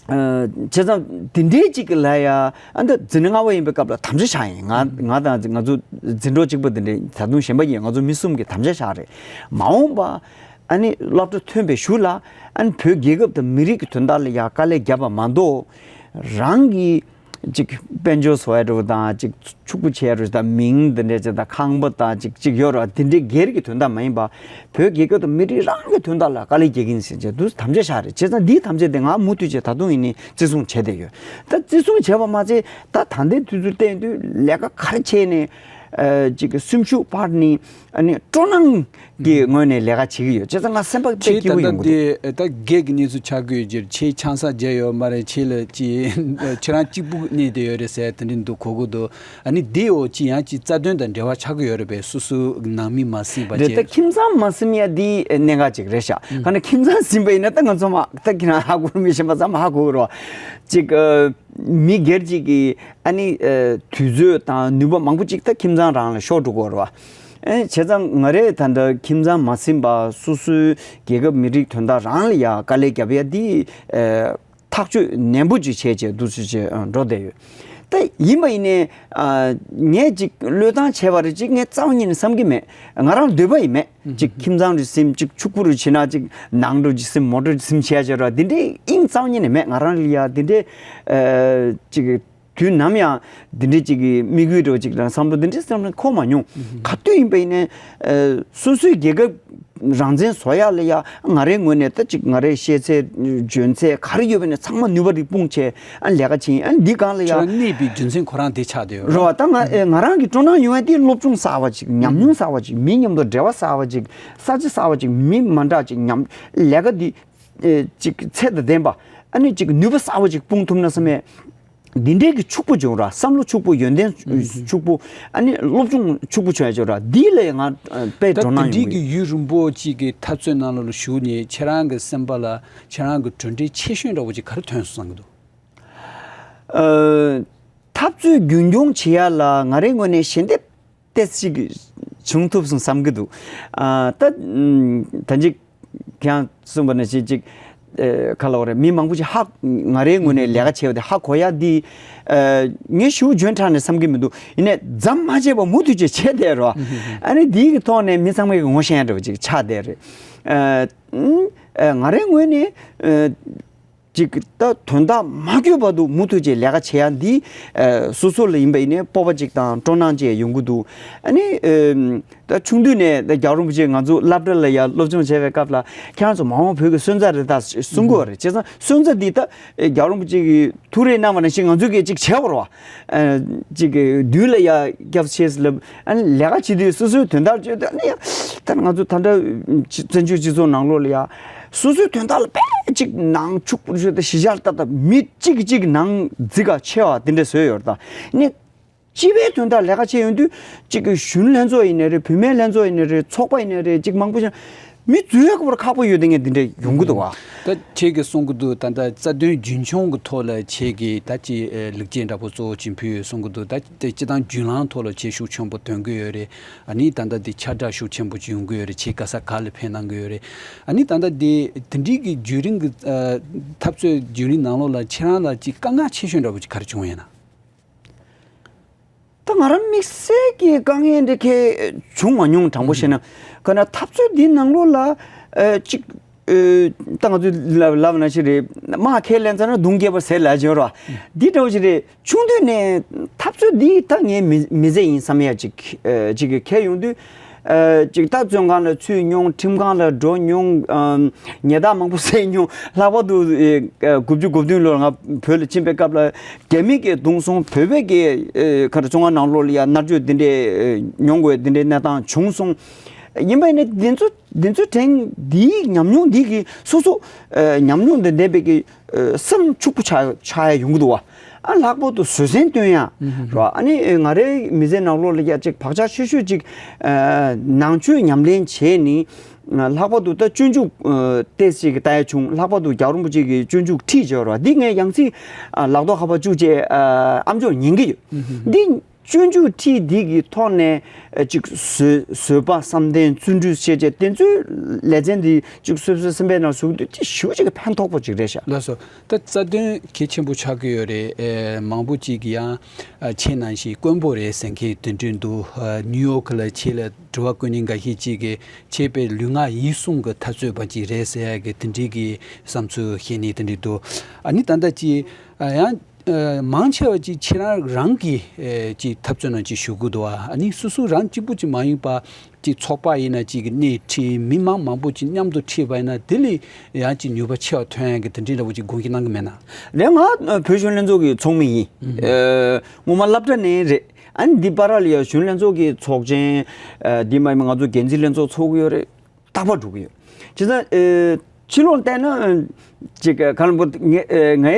ཨ། བྱས་ཙང་དེ་འདྲའི་ཅིག་ལ་ཡ། ཨ། འདི་འཛིན་གྲྭ་ལྔ་པ་ཡིན་པའི་སྐབས་ལ་དམ་བཅའ་བཞག་ཡིན། ང་ང་དང་ང་ཚོ་འཛིན་གྲོགས་གཅིག་པ་དེ་འདྲའི། ད་དུང་གཞན་པ་ཡིན། ང་ཚོ་མི་གསུམ་གྱིས་དམ་བཅའ་བཞག་རེད། མ་འོངས་པ་ཨ་ནི་སློབ་གྲྭ་ཐོན་པའི་གཞུག་ལ། ཨ་ནི་བོད་རྒྱལ་ཁབ་དང་མི་རིགས་ཀྱི་དོན་དག་ལ་ཡ་དཀའ་ལས་བརྒྱབ་པ་མ་གཏོགས། རང་གི་ཅིག་དཔལ་འབྱོར་བཟོ་ཡ་འདྲ་བོ་དང་། ཅིག་ཕྱུག་པོ་བྱས་རུ་དང་། མིང་འདི་འདྲ་ཅིག་དང་། ཁང་པ་དང་ཅིག་ཅིག་ཡོད་ར། འདི་འདྲའི་སྒེར་གྱི་དོན་དག་མ་ཡིན་པ། བོད་རྒྱལ་ཁབ་དང་མི་རིགས་རང་གི་དོན་དག་ལ་དཀའ་ལས་རྒྱག་གིན་ཟེར་བྱས་དུས་དམ་བཅའ་བཞག་རེད། བྱས་ཙང་འདིའི་དམ་བཅའ་དེ་ང་མུ་མཐུད་བྱས་ད་དུང་ཡིན་ནའི་བརྩི་སྲུང་བྱས་བསྡད་ཡོད། ད་བརྩི་སྲུང་བྱས་པ་མ་ཚད། ད་ད་ལྟའི་དུས་ཚོད་བལྟས་དུས་ལས་ཀ་ག་རེ་བྱས་ནས། ཨ། ཅིག་སེམས་ཤུགས་སྤར་ནས། ཨ་ནི་སྤྲོ་སྣང་གི་ངོས་ནས་ལས་ཀ་བྱེད་ཀྱི་ཡོད། བྱས་ཙང་ང་སེམས་པ་དཔེ་ཁྱེད་ད་སྐྱིད་པོ་ལྟ་ཡོང་གི་འདུག། དེ་ད་སྒེར་གྱི་གནས་ཚུལ་ཆགས་ཀྱི་ཡོད་ཀྱི་རེད། ཁྱེད་ཆང་ས་བརྒྱབ་ཡོད་མ་རེད། ཁྱེད་ལ་ཅི་ཁྱེད་རང་གཅིག་པུ་གནས་བསྡད་ཡོད་རེད་ཟེར་དེ་འདྲ་འདུག་གོ་གི་འདུག། ཨ་ནི་དེའི་འོག་ཅི་ཡང་ཅི་རྩ་དོན་དང་འབྲེལ་བ་ཆགས་ཀྱི་ཡོད་རེད་པས། སོ་སོའི་ནང་མི་མ་ཟིན་པ་རེད། ད་བྱས། ཁྱིམ་ཚང་མ་ཟིན་ཡ་དེ་གནད་འགག་ཅིག་རེད་ཤག། ཨང་། ག་ནས་ཁྱིམ་ཚང་ཟིན་པ་ཡིན་ན་ད་ང་ཚོ་མ། ད་ཁྱེད་རང་ཧ་གོ་རུ། མི་གཞན་པ་ཚང་མ་ཧ་གོ་གི་རེད་བ། ཅིག་ཨ། མི་སྒེར་གཅིག་གི་ཨ་ནི། ཨ། དུས་ཚོད་དང་ནུས་པ་མང་པོ་ཅིག་ད་ཁྱིམ་ཚང་རང་ལ་ཤོར་འགྲོ་གི་རེད་བ། ཨེ། བྱས་ཙང་ང་རས་ད་ལྟ་ཁྱིམ་ཚང་མ་ཟིན་པ། སོ་སོའི་རྒྱལ་ཁབ་མི་རིགས་དོན་དག་རང་ལ་ཡ་དཀའ་ལས་བརྒྱབ་ཡ་འདི། ཨེ། ཐག་གཅོད་ནན་པོ་ཅིག་བྱས་བྱས་འདུག་སེ་བྱས་འགྲོ་བསྡད་ཡོད། ད་ཡིན་པ་ཡིན་ནའི། ཨ། ངས་ཅིག་བློས་བཏང་བྱས་པ་རེད། ཅིག་ངས་རྩ་བ་ཉིད་ནས་བསམ་གྱི་མེད། ང་རང་འདོད་པ་ཡིན་མེད། ཅིག་ཁྱིམ་ཚང་རེ་ཟིན། ཅིག་ཕྱུག་པོ་རེ་བྱེད་ན། ཅིག་ནང་འགྲོ་ཅིག་ཟིན། མོ་ཊ་ཅིག་ཟིན་བྱས་བྱས་ར། འདི་འདྲའི་དབྱིངས་རྩ་བ་ཉིད་ནས་མེད། ང་རང་ལ་ཡ་འདི་འདྲའི། ཨ། ཅིག་དུས་ནམ་ཡང་འདི་འདྲའི་ཅིག་གི་དམིགས་ཡུལ་འདྲ་བོ་ཅིག་དང་བསམ་བློ་འདི་འདྲའི་བསམ་བློ་འཁོར་མ་མྱོང་། ག་དུས་ཡིན་པ་ཡིན་ནའི། ཨ། སོ་སོའི་རྒྱལ་ཁབ་རང་བཙན་བཟོ་ཡག་ལ་ཡ། ང་རའི་ངོས་ནས་ད་ཅིག་ང་རའི་ཤེས་ཚད་འཇོན་ཚད་ག་རེ་ཡོད་པ་ནས་ཚང་མ་ནུས་པ་རེ་སྤུངས་བྱས། ཨ། ལས་ཀ་བྱེད། ཨ། འདི་སྒང་ལ་ཡ། ཁྱོད་རང་གནས་པའི་རྒྱུ་མཚན་ཁོ་རང་དེ་ཆགས་བསྡད་ཡོད་རེད་བ། ད་ང་། ཨེ། ང་རང་གི་སྤྲོ་སྣང་ཡོང་ཡ་དེ་སློབ་སྦྱོང་གསར་བ་ཅིག། ཉམས་མྱོང་གསར་བ་ཅིག། མི་མཉམ་དུ་འབྲེལ་བ་གསར་བ་ཅིག། ས་ཆ་གསར་བ་ཅིག། མི་མ་འདྲ་ཅིག། ཉམས། ལས་ཀ་འདི། ཨེ། ཅིག་ཚད་དང་ལྡན་པ། ཨ་ནི་ཅིག་ནུས་པ་གསར་བ་ཅིག་སྤུངས་ཐུབ་ན་བསམ་ཡས། འདི་འདྲའི་གི་ཕྱུག་པོ་བྱུང་ར། བསམ་བློ་ཕྱུག་པོ། ཡོན་ཏན་ཕྱུག་པོ། ཨ་ནི་སློབ་སྦྱོང་ཕྱུག་པོ་བྱུང་ཡ་བྱུང་ར། འདི་ལ་ང་དཔེ་ད་སྤྲོ་དེ་སྣང་འདྲའི་ཡོང་གི། གི་ཡུན་རིང་པོ་ཅིག་གི་འཐབ་རྩོད་ནང་ལོགས་ལ་ཞུགས་ནས་ཁྱེད་རང་གི་སེམས་པ་ལ་ཁྱེད་རང་གི་གྲུབ་འབྲས་ཆེ་ཤོས་འདྲ་བོ་ཅིག་ག་རེ་ཐོན་སོང་བསམ་གི་འདུག། ཨ། འཐབ་རྩོད་རྒྱུན་འཁྱོངས་བྱེད་ཡ་ལ་ང་རའི་ངོས་ནས་ཞལ་འདེབས་ཏོག་ཙམ་ཅིག་བྱུང་ཐུབ་སོང་བསམ་གི་འདུག། ཨ། ད་ད་ཅིག་ཁྱེད་རང་གསུངས་པ་ནང་བཞིན་ཅིག། ཨེ། ག་ལབ་དགོས་རེད། མི་མང་པོ་ཅིག་ཧ། ང་རའི་ངོས་ནས་ལས་ཀ་བྱས་པ་དེ་ཧ་གོ་ཡ་འདི། ཨེ། ངས་ཞེ་པོ་འཇོན་དྲགས་ནས་བསམ་གྱི་མི་འདུག། ཡིན་ནའི་མཚམས་མ་བཅད་པར་མུ་མཐུད་བྱས་བྱས་བསྡད་རོགས། ཨ་ནི་འདིའི་གི་ཐོག་ནས་མི་ཚང་མས་ངོ་ཤེས་ཡ་འདྲ་བོ་ཅིག་ཆགས་བསྡད་རེད། ཨ། ཨ། ང་རའི་ངོས་ནས། ཨ། ཅིག་ད་དོན་དག་མ་འཁྱོལ་བར་དུ་མུ་མཐུད་ཅིག་ལས་ཀ་བྱེད་ཡ་འདི། ཨ། སོ་སོ་ལ་ཡིན་པ་ཡིན་ནའི་སྤོབས་པ་ཅིག་དང་སྤྲོ་སྣང་ཅིག་ཡོང་གི་འདུག། ཨ་ནི། ཨ། ད་ཆུང་དུས་ནས་ད་རྒྱལ་བ་རིན་པོ་ཆེ་ང་ཚོ་སློབ་གྲྭ་ལ་ཡ་སློབ་སྦྱོང་བྱས་པའི་སྐབས་ལ། ཁྱེད་རང་ཚོ་མ་འོངས་བོད་ཀྱི་སོན་རྩ་རེད་ད་གསུང་གི་ཡོད་རེད། བྱས་ཙང་སོན་རྩ་འདི་ད་རྒྱལ་བ་རིན་པོ་ཆེ་གིས་ཐུགས་རེ་གནང་བ་ནང་བཞིན་ང་ཚོ་གིས་ཅིག་བྱས་པ་རེད་བ། ཨ། ཅིག་གི་མདུན་ལ་ཡ་སྐྱབས་ཆེ་ཟེར་ལབ། ཨ་ནི་ལས་ཀ་བྱེད་དུས་སོ་སོའི་དོན་དག་བརྗོད་དུས། ཨ་ནི་ཡ། ད་ང་ཚོ་ད་ལྟ་བཙན་བྱོལ་སྤྱི་ཚོགས་ནང་ལོགས་ལ་ཡ། སོ་སོའི་དོན་དག་ལ་དཔེ་ཅིག་ནང་ཕྱུག་པོ་ཞིག་དང་གཞི་བཞག་ལྟ་ལྟ། མི་གཅིག་གིས་གཅིག་ནང་འཛིང་ག་ཆེ་བ་དེ་འདྲ་བཟོས་ཡོད་རེད་ད། ནི་སྤྱི་པའི་དོན་དག་ལས་ཀ་བྱེད་ཡོང་དུས། གཅིག་གི་གཞོན་ལྷན་ཚོགས་ཡིན་ནའི་རེད། བུད་མེད་ལྷན་ཚོགས་ཡིན་ནའི་རེད། ཚོགས་པ་ཡིན་ནའི་རེད། གཅིག་མང་པོ་ཞིག་མི་འཛུལ་ཡག་པོར་ཁག་པོ་ཡོད་དེ། ངས་འདི་འདྲ་ཡོང་གི་འདུག་བ། ད་ཁྱེད་ཀྱིས་གསུང་གི་འདུག། ད་ལྟ་རྩ་དོན་རྒྱུན་འཁྱོངས་ཀྱི་ཐོག་ལ་ཁྱེད་ཀྱིས་ད་ཅི་ལེགས་སྐྱེས་འདྲ་པོ་གཙོ་བོ་ཅིག་ཕུལ་ཡོད་གསུང་གི་འདུག། ད་དེ་སྤྱི་བཏང་རྒྱུན་ལམ་ཐོག་ལ་ཁྱེད་ཤུགས་ཆེན་པོ་འདོན་གི་ཡོད་རེད། ཨ་ནི་ད་ལྟ་དེ་ཁྱབ་བསྒྲགས་ཤུགས་ཆེན་པོ་ཅིག་ཡོང་གི་ཡོད་རེད། ཁྱེད་ག་ས་ག་ལ་ཕེབས་གནང་གི་ཡོད་རེད། ཨ་ནི་ད་ལྟ་དེ་དེ་འདྲའི་གི་རྒྱུན་རིང་གི་ཨ་འཐབ་རྩོད་རྒྱུན་རིང་ནང་ལོགས་ལ་ཁྱེད་རང་ལ་ཅིག་དཀའ་ངལ་ཆེ་ཤོས་འདྲ་པོ་ཅིག་ག་རེ་བྱུང་ཡོད་ན། ད་ང་རང་དམིགས་བསལ་གྱི་དཀའ་ངལ་འདི་གས་བྱུང་མ་མྱོང་། དྲང་པོ་བཤད་ན། ག་ན་འཐབ་རྩོད་འདིའི་ནང་ལོགས་ལ་ཨ་ཅིག། ཨ། ད་ང་ཚོས་ལབ་ལབ་ན་ཞིག་རེད། དམག་ཁས་ལེན་ཚར་ན་མདུང་རྒྱབ་པ་ཟེར་ལབ་ཀྱི་ཡོད་རེད་བ། འདི་འདྲ་བོ་ཞིག་རེད། ཆུང་དུས་ནས་འཐབ་རྩོད་འདི་ད་ངའི་མི་མི་ཚེ་ཡིན་བསམ་ཡ་ཅིག་ཨ་ཅིག་གི་ཁེལ་ཡོང་དུས། ཨ་ཅིག་ད་བཙོན་ཁང་ལ་ཚུད་མྱོང་། ཁྲིམས་ཁང་ལ་འགྲོ་མྱོང་། ཨ་ཉེས་དག་མང་པོ་བསགས་མྱོང་། ལྷག་པར་དུ་ཨ་དགུ་བཅུ་གོ་བདུན་ལོར་ང་བོད་ལ་ཕྱིན་པའི་སྐབས་ལ་རྒྱ་མི་གིས་བརྡུངས་སོང་། བོད་པའི་གི་ཨ་ག་རེ་བཙོན་ཁང་ནང་ལོགས་ལ་ཡ་མནར་གཅོད་འདི་འདྲའི་ཨ་མྱོང་དགོས་འདི་འདྲའི་གནས་སྟངས་བྱུང་སོང་། ཡིན་པ་ཡིན་ན་འདི་ཚོ་འདི་ཚོའི་དྲན། འདིའི་ཉམས་མྱོང་འདི་གིས་སོ་སོ་ཨ་ཉམས་མྱོང་དང་ལྡན་པའི་གི་ཨ་སེམས་ཕྱུག་པོ་ཆགས་ཆགས་ཡ་ཡོང་གི་འདུག་བ། ཨ་ལྷག་པར་དུ་བཟོད་བསྲན་སྟོན་ཡ་རེད་བ། ཨ་ནི་ཨ་ང་རའི་མི་ཚེ་ནང་ལོགས་ལ་ཡ་ཅིག་བག་ཆགས་ཆེ་ཤོས་ཅིག་ཨ་ནང་ཆོས་ཉམས་ལེན་བྱས་ནི། ཨ་ལྷག་པར་དུ་ད་སྤྱོད་འཇུག་ཨ་ཏོག་ཙམ་ཅིག་ལྟ་ཡ་བྱུང་། ལྷག་པར་དུ་རྒྱལ་བ་རིན་པོ་ཆེ་གི་སྤྱོད་འཇུག་ཁྲིད་བྱས་རེད་བ། འདི་ངས་ཡང་སྲིད་ཨ་ལག་ཐོག་ཁ་པར་བཅུག་བྱས་ཨ་ཨ་མཆོག་ཉན་གི་ཡོད། འདི་ སྤྱོད་འཇུག་ཁྲིད་འདི་གི་ཐོག་ནས་ཨ་ཅིག་བཟོད་བཟོད་པ་བསམ་གཏན་བརྩོན་འགྲུས་བྱས་བྱས་དེ་ཚོའི་ལེ་ཚན་འདི་ཅིག་སོ་སོའི་སེམས་པའི་ནང་ཟུག་དུས་ཅིག་ཞེ་པོ་ཅིག་གི་ཕན་ཐོགས་པོ་ཅིག་རེད་ཤག་ལགས་སོ། ད་རྩ་དོན་གལ་ཆེན་པོ་ཆགས་ཀྱི་ཡོད་རེད། ཨེ་མང་པོ་ཅིག་གིས་ཡང་ཨ་ཁྱེད་ནང་བཞིན་དཀོན་པོ་རེད་ཟེར་མཁན་དེ་འདྲ་འདུག་ཨ་ནིའུ་ཡོག་ལ་ཁྱེད་ལ་དྲི་བ་བཀོད་མཁན་འགའ་ཤས་ཅིག་གིས་ཁྱེད་དཔེ་ལུས་ངག་ཡིད་གསུམ་གྱི་འཐབ་རྩོད་པ་ཅིག་རེད་ཟེར་ཡ་གི་དེ་འདྲའི་གི་བསམ་ཚུལ་བཤད་མཁན་དེ་འདྲ་འདུག་ཨ་ནི་ད་ལྟ་ཅིག་ཨ་ཡང་། ཨ་མང་ཆེ་བ་ཅིག་ཁྱེད་རང་རང་གི་ཨེ་ཅིག་འཐབ་རྩོད་ནང་ཅིག་ཞུགས་ཀྱི་འདུག་ཨ་ནི་སོ་སོ་རང་གཅིག་པུ་ཅིག་མ་ཡིན་པ་ཅིག་ཚོགས་པ་ཡིན་ན་ཅིག་གི་སྣེ་ཁྲིད་མི་མང་མང་པོ་ཅིག་མཉམ་དུ་ཁྲིད་པ་ཡིན་ན་དེ་ལས་ཡང་ཅིག་ནུས་པ་ཆེ་བ་ཐོན་ཡ་གི་དེ་འདྲའི་འདྲ་པོ་ཅིག་དགོངས་ཀྱི་གནང་གི་མེད་ན། རེད། ང་བོད་གཞོན་ལྷན་ཚོགས་ཀྱི་ཚོགས་མི་ཡིན། ཨ་སྔོན་མ་སློབ་གྲྭ་ནས་རེད། ཨ་ནི་འདི་བར་ལ་ཡང་གཞོན་ལྷན་ཚོགས་ཀྱི་ཚོགས་ཆེན་ཨ་འདི་མ་ཡིན་པ་ང་ཚོ་འགན་འཛིན་ལྷན་ཚོགས་ཚོགས་ཀྱི་ཡོད་རེད། རྟག་པར་འགྲོ་གི་ཡོད། བྱས་ཙང་ཨེ་ཕྱི་ལོགས་བལྟས་ན་ཅིག་ཁ་ལ་པོ་ངའི་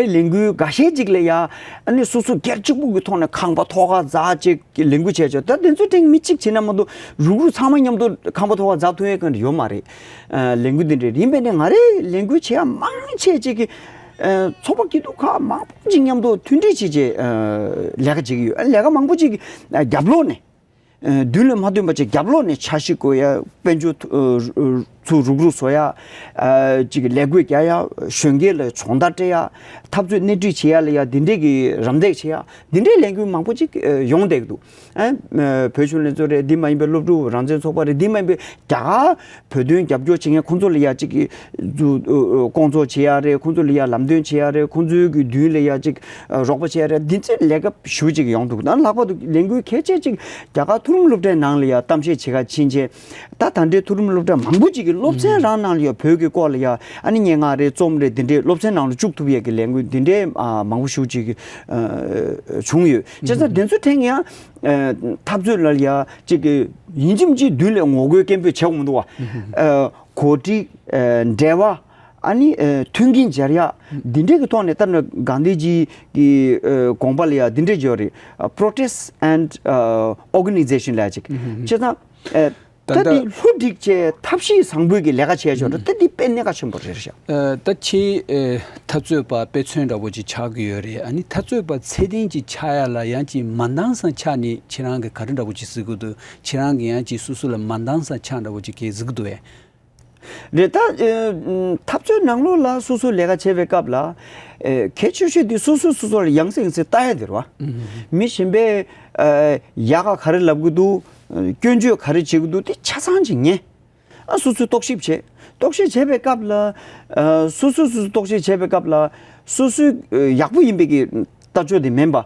ལས་འགུལ་འགའ་ཤས་ཅིག་ལ་ཡ་ཨ་ནི་སོ་སོ་སྒེར་གཅིག་པུ་གི་ཐོག་ནས་ཁང་པ་ཐོག་ཁ་འཛག་ཅིག་ལས་འགུལ་བྱས་ཆོག་ད་དེ་ཚོའི་སྟེང་མི་གཅིག་བྱས་ན་མ་གཏོགས་རུག་རུག་ཚང་མ་མཉམ་དུ་ཁང་པ་ཐོག་ཁ་འཛག་ཐུབ་ཡས་གང་ཡོད་མ་རེད། ཨ་ལས་འགུལ་འདི་འདྲ་ཡིན་པས་ནས་ང་རའི་ལས་འགུལ་བྱེད་ཡ་མང་ཆེ་ཅིག་གི་ཨ་ཚོགས་པ་སྐྱིད་སྡུག་ཁག་མང་པོ་ཅིག་མཉམ་དུ་མཐུན་སྒྲིལ་བྱས་བྱས་ཨ་ལས་ཀ་བྱེད་ཀྱི་ཡོད། ཨ་ལས་ཀ་མང་པོ་ཅིག་གི་ཨ་རྒྱབ་ལོགས་ནས། མདུན་ལ་མ་ཐོན་པ་ཅིག་རྒྱབ་ལོགས་ནས་འཆར་གཞི་བཀོད་ཡ། དཔལ་འབྱོར་ཐུ་ཨ་ཚུར་རུག་རུག་བཟོ་ཡ། ཨ་ཅིག་ལས་བགོས་རྒྱག་ཡ། གཞོན་སྐྱེས་ལ་སྦྱོང་བརྡར་སྤྲད་ཡ། འཐབ་རྩོད་སྣེ་ཁྲིད་བྱེད་ཡ་ལ་ཡ་འདི་འདྲས་ཀྱི་རམ་འདེགས་བྱེད་ཡ། འདི་འདྲས་ལས་འགུལ་མང་པོ་ཅིག་ཨ་ཡོང་བསྡད་ཀྱི་འདུག་ཨ་བོད་གཞོན་ལྷན་ཚོགས་རེད། འདི་མ་ཡིན་པའི་སློབ་ཕྲུག་རང་བཙན་ཚོགས་པ་རེད། འདི་མ་ཡིན་པའི་རྒྱ་གར་བོད་དོན་རྒྱབ་སྐྱོར་བྱེད་མཁན་ཁོང་ཚོ་ལ་ཡ་ཅིག་གི་ཚུར་ཨ་ཨ་སྐོང་ཚོགས་བྱེད་ཡ་རེད། ཁོང་ཚོ་ལ་ཡ་ལམ་སྟོན་བྱེད་ཡ་རེད། ཁོང་ཚོའི་གི་མདུན་ལ་ཡ་ཅིག་རོགས་པ་བྱས་རེད། འདི་ཚོའི་ལས་ཀ་ཞུ་ཅིག་ཡོང་འདུག་ད་ལྷག་པར་དུ་ལས་འགུལ་གལ་ཆེ་ཅིག་རྒྱ་གར་མཐོ་རིམ་སློབ་གྲྭའི་ནང་ལ་ཡ་གཏམ་བཤད་བྱེད་ག་ཕྱིན་ཆད། ད་ད་ལྟའི་མཐོ་རིམ་སློབ་གྲྭ་མང་པོ་ཅིག་གི་སློབ་ཚན་རང་ནང་ལ་ཡ་བོད་ཀྱི་སྐོར་ལ་ཡ་ཨ་ནི་སྙན་ངག་རེད། རྩོམ་རེད། འདི་འདྲའི་སློབ་ཚན་ནང་ལ་བཅུག་ཐུབ་ཡས་ཀྱི་ལས་འགུལ་འདི་འདྲའི་ཨ་མང་པོ་ཞེ་ཅིག་ཨ་བྱུང་ཡོད། བྱས་ཙང་དེ་ཚོའི་སྟེང་ཡང་ཨ་འཐབ་རྩོད་ལ་ཡ་ཅིག་གི་ཡིན་གཅིག་མིན་གཅིག་མདུན་ལ་ངོ་རྒོལ་སྐད་འབོད་བྱེད་དགོས་མི་འདུག་བ། ཨ་གོ་སྒྲིག་ཨ་འབྲེལ་བ། ཨ་ནི་ཨ་མཐུན་རྐྱེན་སྦྱར་ཡ། འདི་འདྲའི་གི་ཐོག་ནས་ལྟར་ན་གྷན་དྷི་ཇི་གི་ཨ་དགོངས་པ་ལ་ཡ་འདི་འདྲའི་ཡོད་རེད། ཨ་protest and ཨ་organization ལ་ཅིག་བྱས་ཙང་ཨ་ད་ད་འདི་ལྷུ་སྒྲིག་བྱས་ཐབས་ཤེས་བཟང་པོའི་གི་ལས་ཀ་བྱས་ཆོག་རེད། ད་འདི་དཔེ་གནད་འགག་ཆེན་པོ་རེད་ཤག་ཨ་ད་ཁྱེད་ཨ་འཐབ་རྩོད་པ་དཔེ་མཚོན་འདྲ་པོ་ཅིག་ཆགས་ཀྱི་ཡོད་རེད། ཨ་ནི་འཐབ་རྩོད་པ་ཚད་ལྡན་ཅིག་ཆགས་ཡ་ལ་ཡང་ཅིག་མ་འདང་ས་ཆགས་ནས་ཁྱེད་རང་གི་ག་རེ་འདྲ་པོ་ཅིག་གཟིགས་ཀྱི་འདུག་ཁྱེད་རང་གི་ཡང་ཅིག་སོ་སོ་ལ་མ་འདང་ས་ཆགས་འདྲ་པོ་ཅིག་གི་གཟིགས་ཀྱི་འདུག་ཨེ། རེད། ད་ཨ་འཐབ་རྩོད་ནང་ལོགས་ལ་སོ་སོ་ལས་ཀ་བྱེད་པའི་སྐབས་ལ་ཨ་གལ་ཆེ་ཤོས་དེ་སོ་སོས་སོ་སོ་ལ་ཡང་སེ་ཡང་སེ་ལྟ་ཡ་དེ་རེད་བ། མི་གཞན་པས་ཨ་ཡག་ག་ག་རེ་ལབ་ཀྱི་འདུག་སྐྱོན་བརྗོད་ག་རེ་བྱེད་ཀྱི་འདུག་དེ་ཆ་ཚང་ཅིག་ཉན། ཨ་སོ་སོས་རྟོག་ཞིབ་བྱེད། རྟོག་ཞིབ་བྱེད་པའི་སྐབས་ལ་ཨ་སོ་སོས་སོ་སོ་རྟོག་ཞིབ་བྱེད་པའི་སྐབས་ལ་སོ་སོའི་ཨ་ཡག་པོ་ཡིན་པའི་གི་ལྟ་ཕྱོགས་དེ་མིན་པ།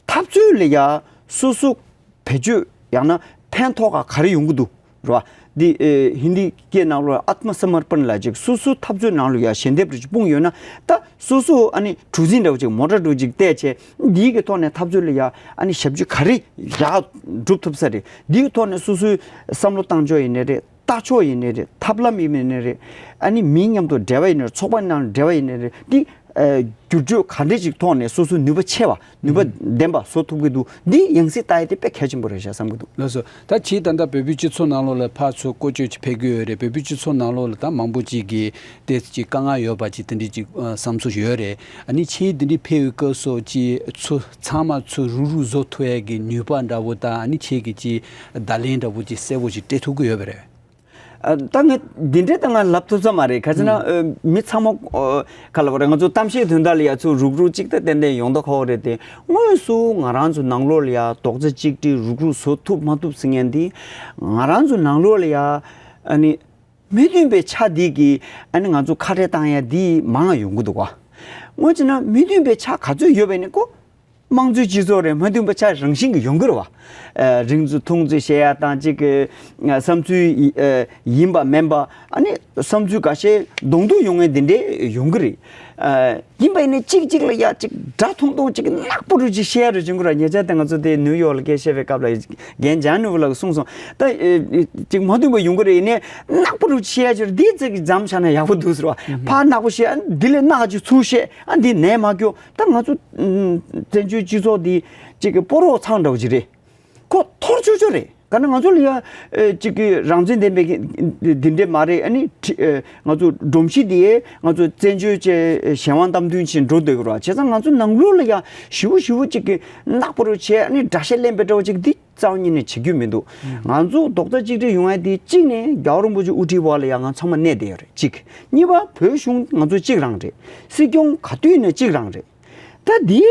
འཐབ་རྩོད་ལ་ཡ་སོ་སོ་བེད་སྤྱོད་ཡང་ན་ཕན་ཐོགས་ག་ག་རེ་ཡོང་གི་འདུག་རེད་བ། འདི་ཨེ་ཧིན་དི་སྐད་ནང་ལོགས་ཨཏྨ་སམར་པན་ལབ་ཅིག་སོ་སོའི་འཐབ་རྩོད་ནང་ལ་ཡ་ཞལ་འདེབས་རེ་ཅིག་སྤུངས་ཡོད་ན། ད་སོ་སོ་ཨ་ནི་གྲུ་གཟིངས་འདྲ་བོ་ཅིག་མོ་ཊ་འདྲ་བོ་ཅིག་བལྟས་བྱས་འདིའི་གི་ཐོག་ནས་འཐབ་རྩོད་ལ་ཡ་ཨ་ནི་ཞབས་ཕྱི་ག་རེ་ཡག་སྒྲུབ་ཐུབ་ས་རེད། འདིའི་ཐོག་ནས་སོ་སོའི་བསམ་བློ་བཏང་ཕྱོགས་ཡིན་ནའི་རེད། ལྟ་ཕྱོགས་ཡིན་ནའི་རེད། ཐབས་ལམ་ཡིན་ནའི་རེད། ཨ་ནི་མིའི་མཉམ་དུ་འབྲེལ་བ་ཡིན་ནའི་རེད། ཚོགས་པ་ནང་འབྲེལ་བ་ཡིན་ནའི་རེད། འདི་ཨ་བསྒྱུར་བཅོས་ག་འདྲས་ཅིག་ཐོག་ནས་སོ་སོའི་ནུས་པ་ཆེ་བ་ནུས་པ་ལྡན་པ་བཟོ་ཐུབ་ཀྱི་འདུག་འདི་ཡང་སེ་ལྟ་ཡ་དེ་དཔེ་གལ་ཆེན་པོ་རེད་ཤག་བསམ་གྱི་འདུག་ལགས་སོ། ད་ཁྱེད་ད་ལྟ་བོད་པའི་སྤྱི་ཚོགས་ནང་ལོགས་ལ་ཕར་ཚུར་བཀོལ་སྤྱོད་ཅིག་ཕེབས་ཀྱི་ཡོད་རེད། བོད་པའི་སྤྱི་ཚོགས་ནང་ལོགས་ལ་ད་མང་པོ་ཅིག་གིས་དེ་ཅིག་དཀའ་ངལ་ཡོད་པ་ཅིག་དེ་འདྲས་ཅིག་བསམ་ཚུལ་ཡོད་རེད། ཨ་ནི་ཁྱེད་དེ་འདྲས་ཕེབས་པའི་སྐབས་སུ་ཅིག་ཚུར་ཚང་མ་ཚུར་རུག་རུག་བཟོ་ཐུབ་ཡ་གི་ནུས་པ་འདྲ་བོ་དང་ཨ་ནི་ཁྱེད་ཀྱིས་ཅིག་བརྡ་ལན་འདྲ་བོ་ཅིག་གསལ་པོ་ཅིག་སྤྲད་ཐུབ་ཀྱི་ཡོད་པ་རེད། ཨ་ད་ངས་འདི་འདྲའི་ད་ང་ལབ་ཐུབ་ས་མ་རེད། ག་ཅི་ན་ཨ་མི་ཚང་མ་ཨ་ག་ལབ་དགོས་རེད། ང་ཚོ་གཏམ་བཤད་དོན་དག་ལ་ཡ་ཚུར་རུག་རུག་ཅིག་ད་ཏན་ཏན་ཡོང་ད་ཁོ་རེད་དེ། དངོས་སུ་ང་རང་ཚོ་ནང་ལོགས་ལ་ཡ་རྡོག་རྩ་གཅིག་སྒྲིལ་རུག་རུག་བཟོ་ཐུབ་མ་ཐུབ་ཟེར་མཁན་འདི་ང་རང་ཚོ་ནང་ལོགས་ལ་ཡ་ཨ་ནི་མི་མཐུན་པའི་ཆ་འདི་གི་ཨ་ནི་ང་ཚོ་ཁ་བྲལ་བཏང་ཡ་འདི་མང་ང་ཡོང་གི་འདུག་ག་དངོས་བྱས་ན་མི་མཐུན་པའི་ཆ་ག་ཚོད་ཡོད་པ་ཡིན་ནའི་ཁོ། དམངས་གཙོའི་སྤྱི་ཚོགས་རེད། མ་མཐུན་པ་ཆ་རང་བཞིན་གྱིས་ཡོང་གི་རེད་བ། ཨ་རིགས་འཛིན་མཐོང་ཚུལ་བཤད་ཡ་དང་གཅིག་གི་ཨ་བསམ་ཚུལ་ཡི་ཨ་ཡིན་པ་མིན་པ། ཨ་ནི་བསམ་ཚུལ་འགའ་ཤས་གདོང་ཐུག་ཡོང་མཁན་དེ་འདྲས་ཡོང་གི་རེད། ཨ་ཡིན་པ་ཡིན་ནའི་གཅིག་གཅིག་ལ་ཡ་གཅིག་འདྲ་མཐོང་མཐོང་གཅིག་ནག་པོ་རུ་ཅིག་བཤད་ཡ་རུ་བྱུང་གི་རེད། ཉེ་ཆར་དེ་ང་ཚོ་དེ་ནིའུ་ཡོག་ལ་སྐད་བཤད་པའི་སྐབས་ལ་རྒན་ཇཱན་ནུ་ཝུ་ལགས་གསུངས་སོང་། ད་ཨེ་གཅིག་མ་མཐུན་པ་ཡོང་གི་རེད། ཡིན་ནའི་ནག་པོ་རུ་ཅིག་བཤད་ཡ་ཅིག་འདི་ཙིག་མཚམས་བཞག་ན་ཡག་པོ་འདུག་ཟེར་བ། ཕར་ནག་པོ་བཤད། ཨ་འདི་ལས་ནག་ཅིག་ཚུར་བཤད། ཨ་འདི་ནས་མ་སྐྱོ། ད་ང་ཚོ་ཨུམ་བཙན་བྱོལ་སྤྱི་ཚོགས་འདི་གཅིག་གི་སྤོ་རོག་ཚང་འདྲ་བོ་ཅིག་རེད། ཁོ་འཐོར་ཆོག་ཆོག་རེད། ག་ན་ང་ཚོ་ལ་ཡ་ཨེ་གཅིག་གི་རང་བཙན་ལྡན་པའི་གི་འདི་འདྲས་མ་རེད། ཨ་ནི་ཁྲི་ཨེ་ང་ཚོ་སྒྲོམ་གཞི་དེ་ང་ཚོ་བཙན་བྱོལ་བཅས་གཞན་དབང་གཏམ་མཐུན་ཕྱིན་འགྲོ་སྡོད་དགོས་ར། བྱས་ཙང་ང་ཚོ་ནང་ལོགས་ལ་ཡ་ཞི་བོ་ཞི་བོ་གཅིག་གི་ནག་པོ་རུ་བྱས། ཨ་ནི་དགྲ་ཤ་ལེན་པའི་འདྲ་བོ་གཅིག་འདི་རྩ་བ་ཉིད་ནས་བྱེད་རྒྱུ་མི་འདུག་ང་ཚོ་རྡོག་རྩ་གཅིག་སྒྲིལ་ཡོང་ཡ་དེ་གཅིག་ནས་རྒྱལ་བ་རིན་པོ་ཆེ་དབུ་ཁྲིད་འོག་ལ་ཡ་ང་ཚང་མ་གནས་བསྡད་ཡོད་རེད་གཅིག། གཉིས་པ་བོད་གཞུང་ང་ཚོ་གཅིག་རང་རེད། སྲིད་སྐྱོང་ག་དུས་ནས་གཅིག་རང་རེད། ད་འདི་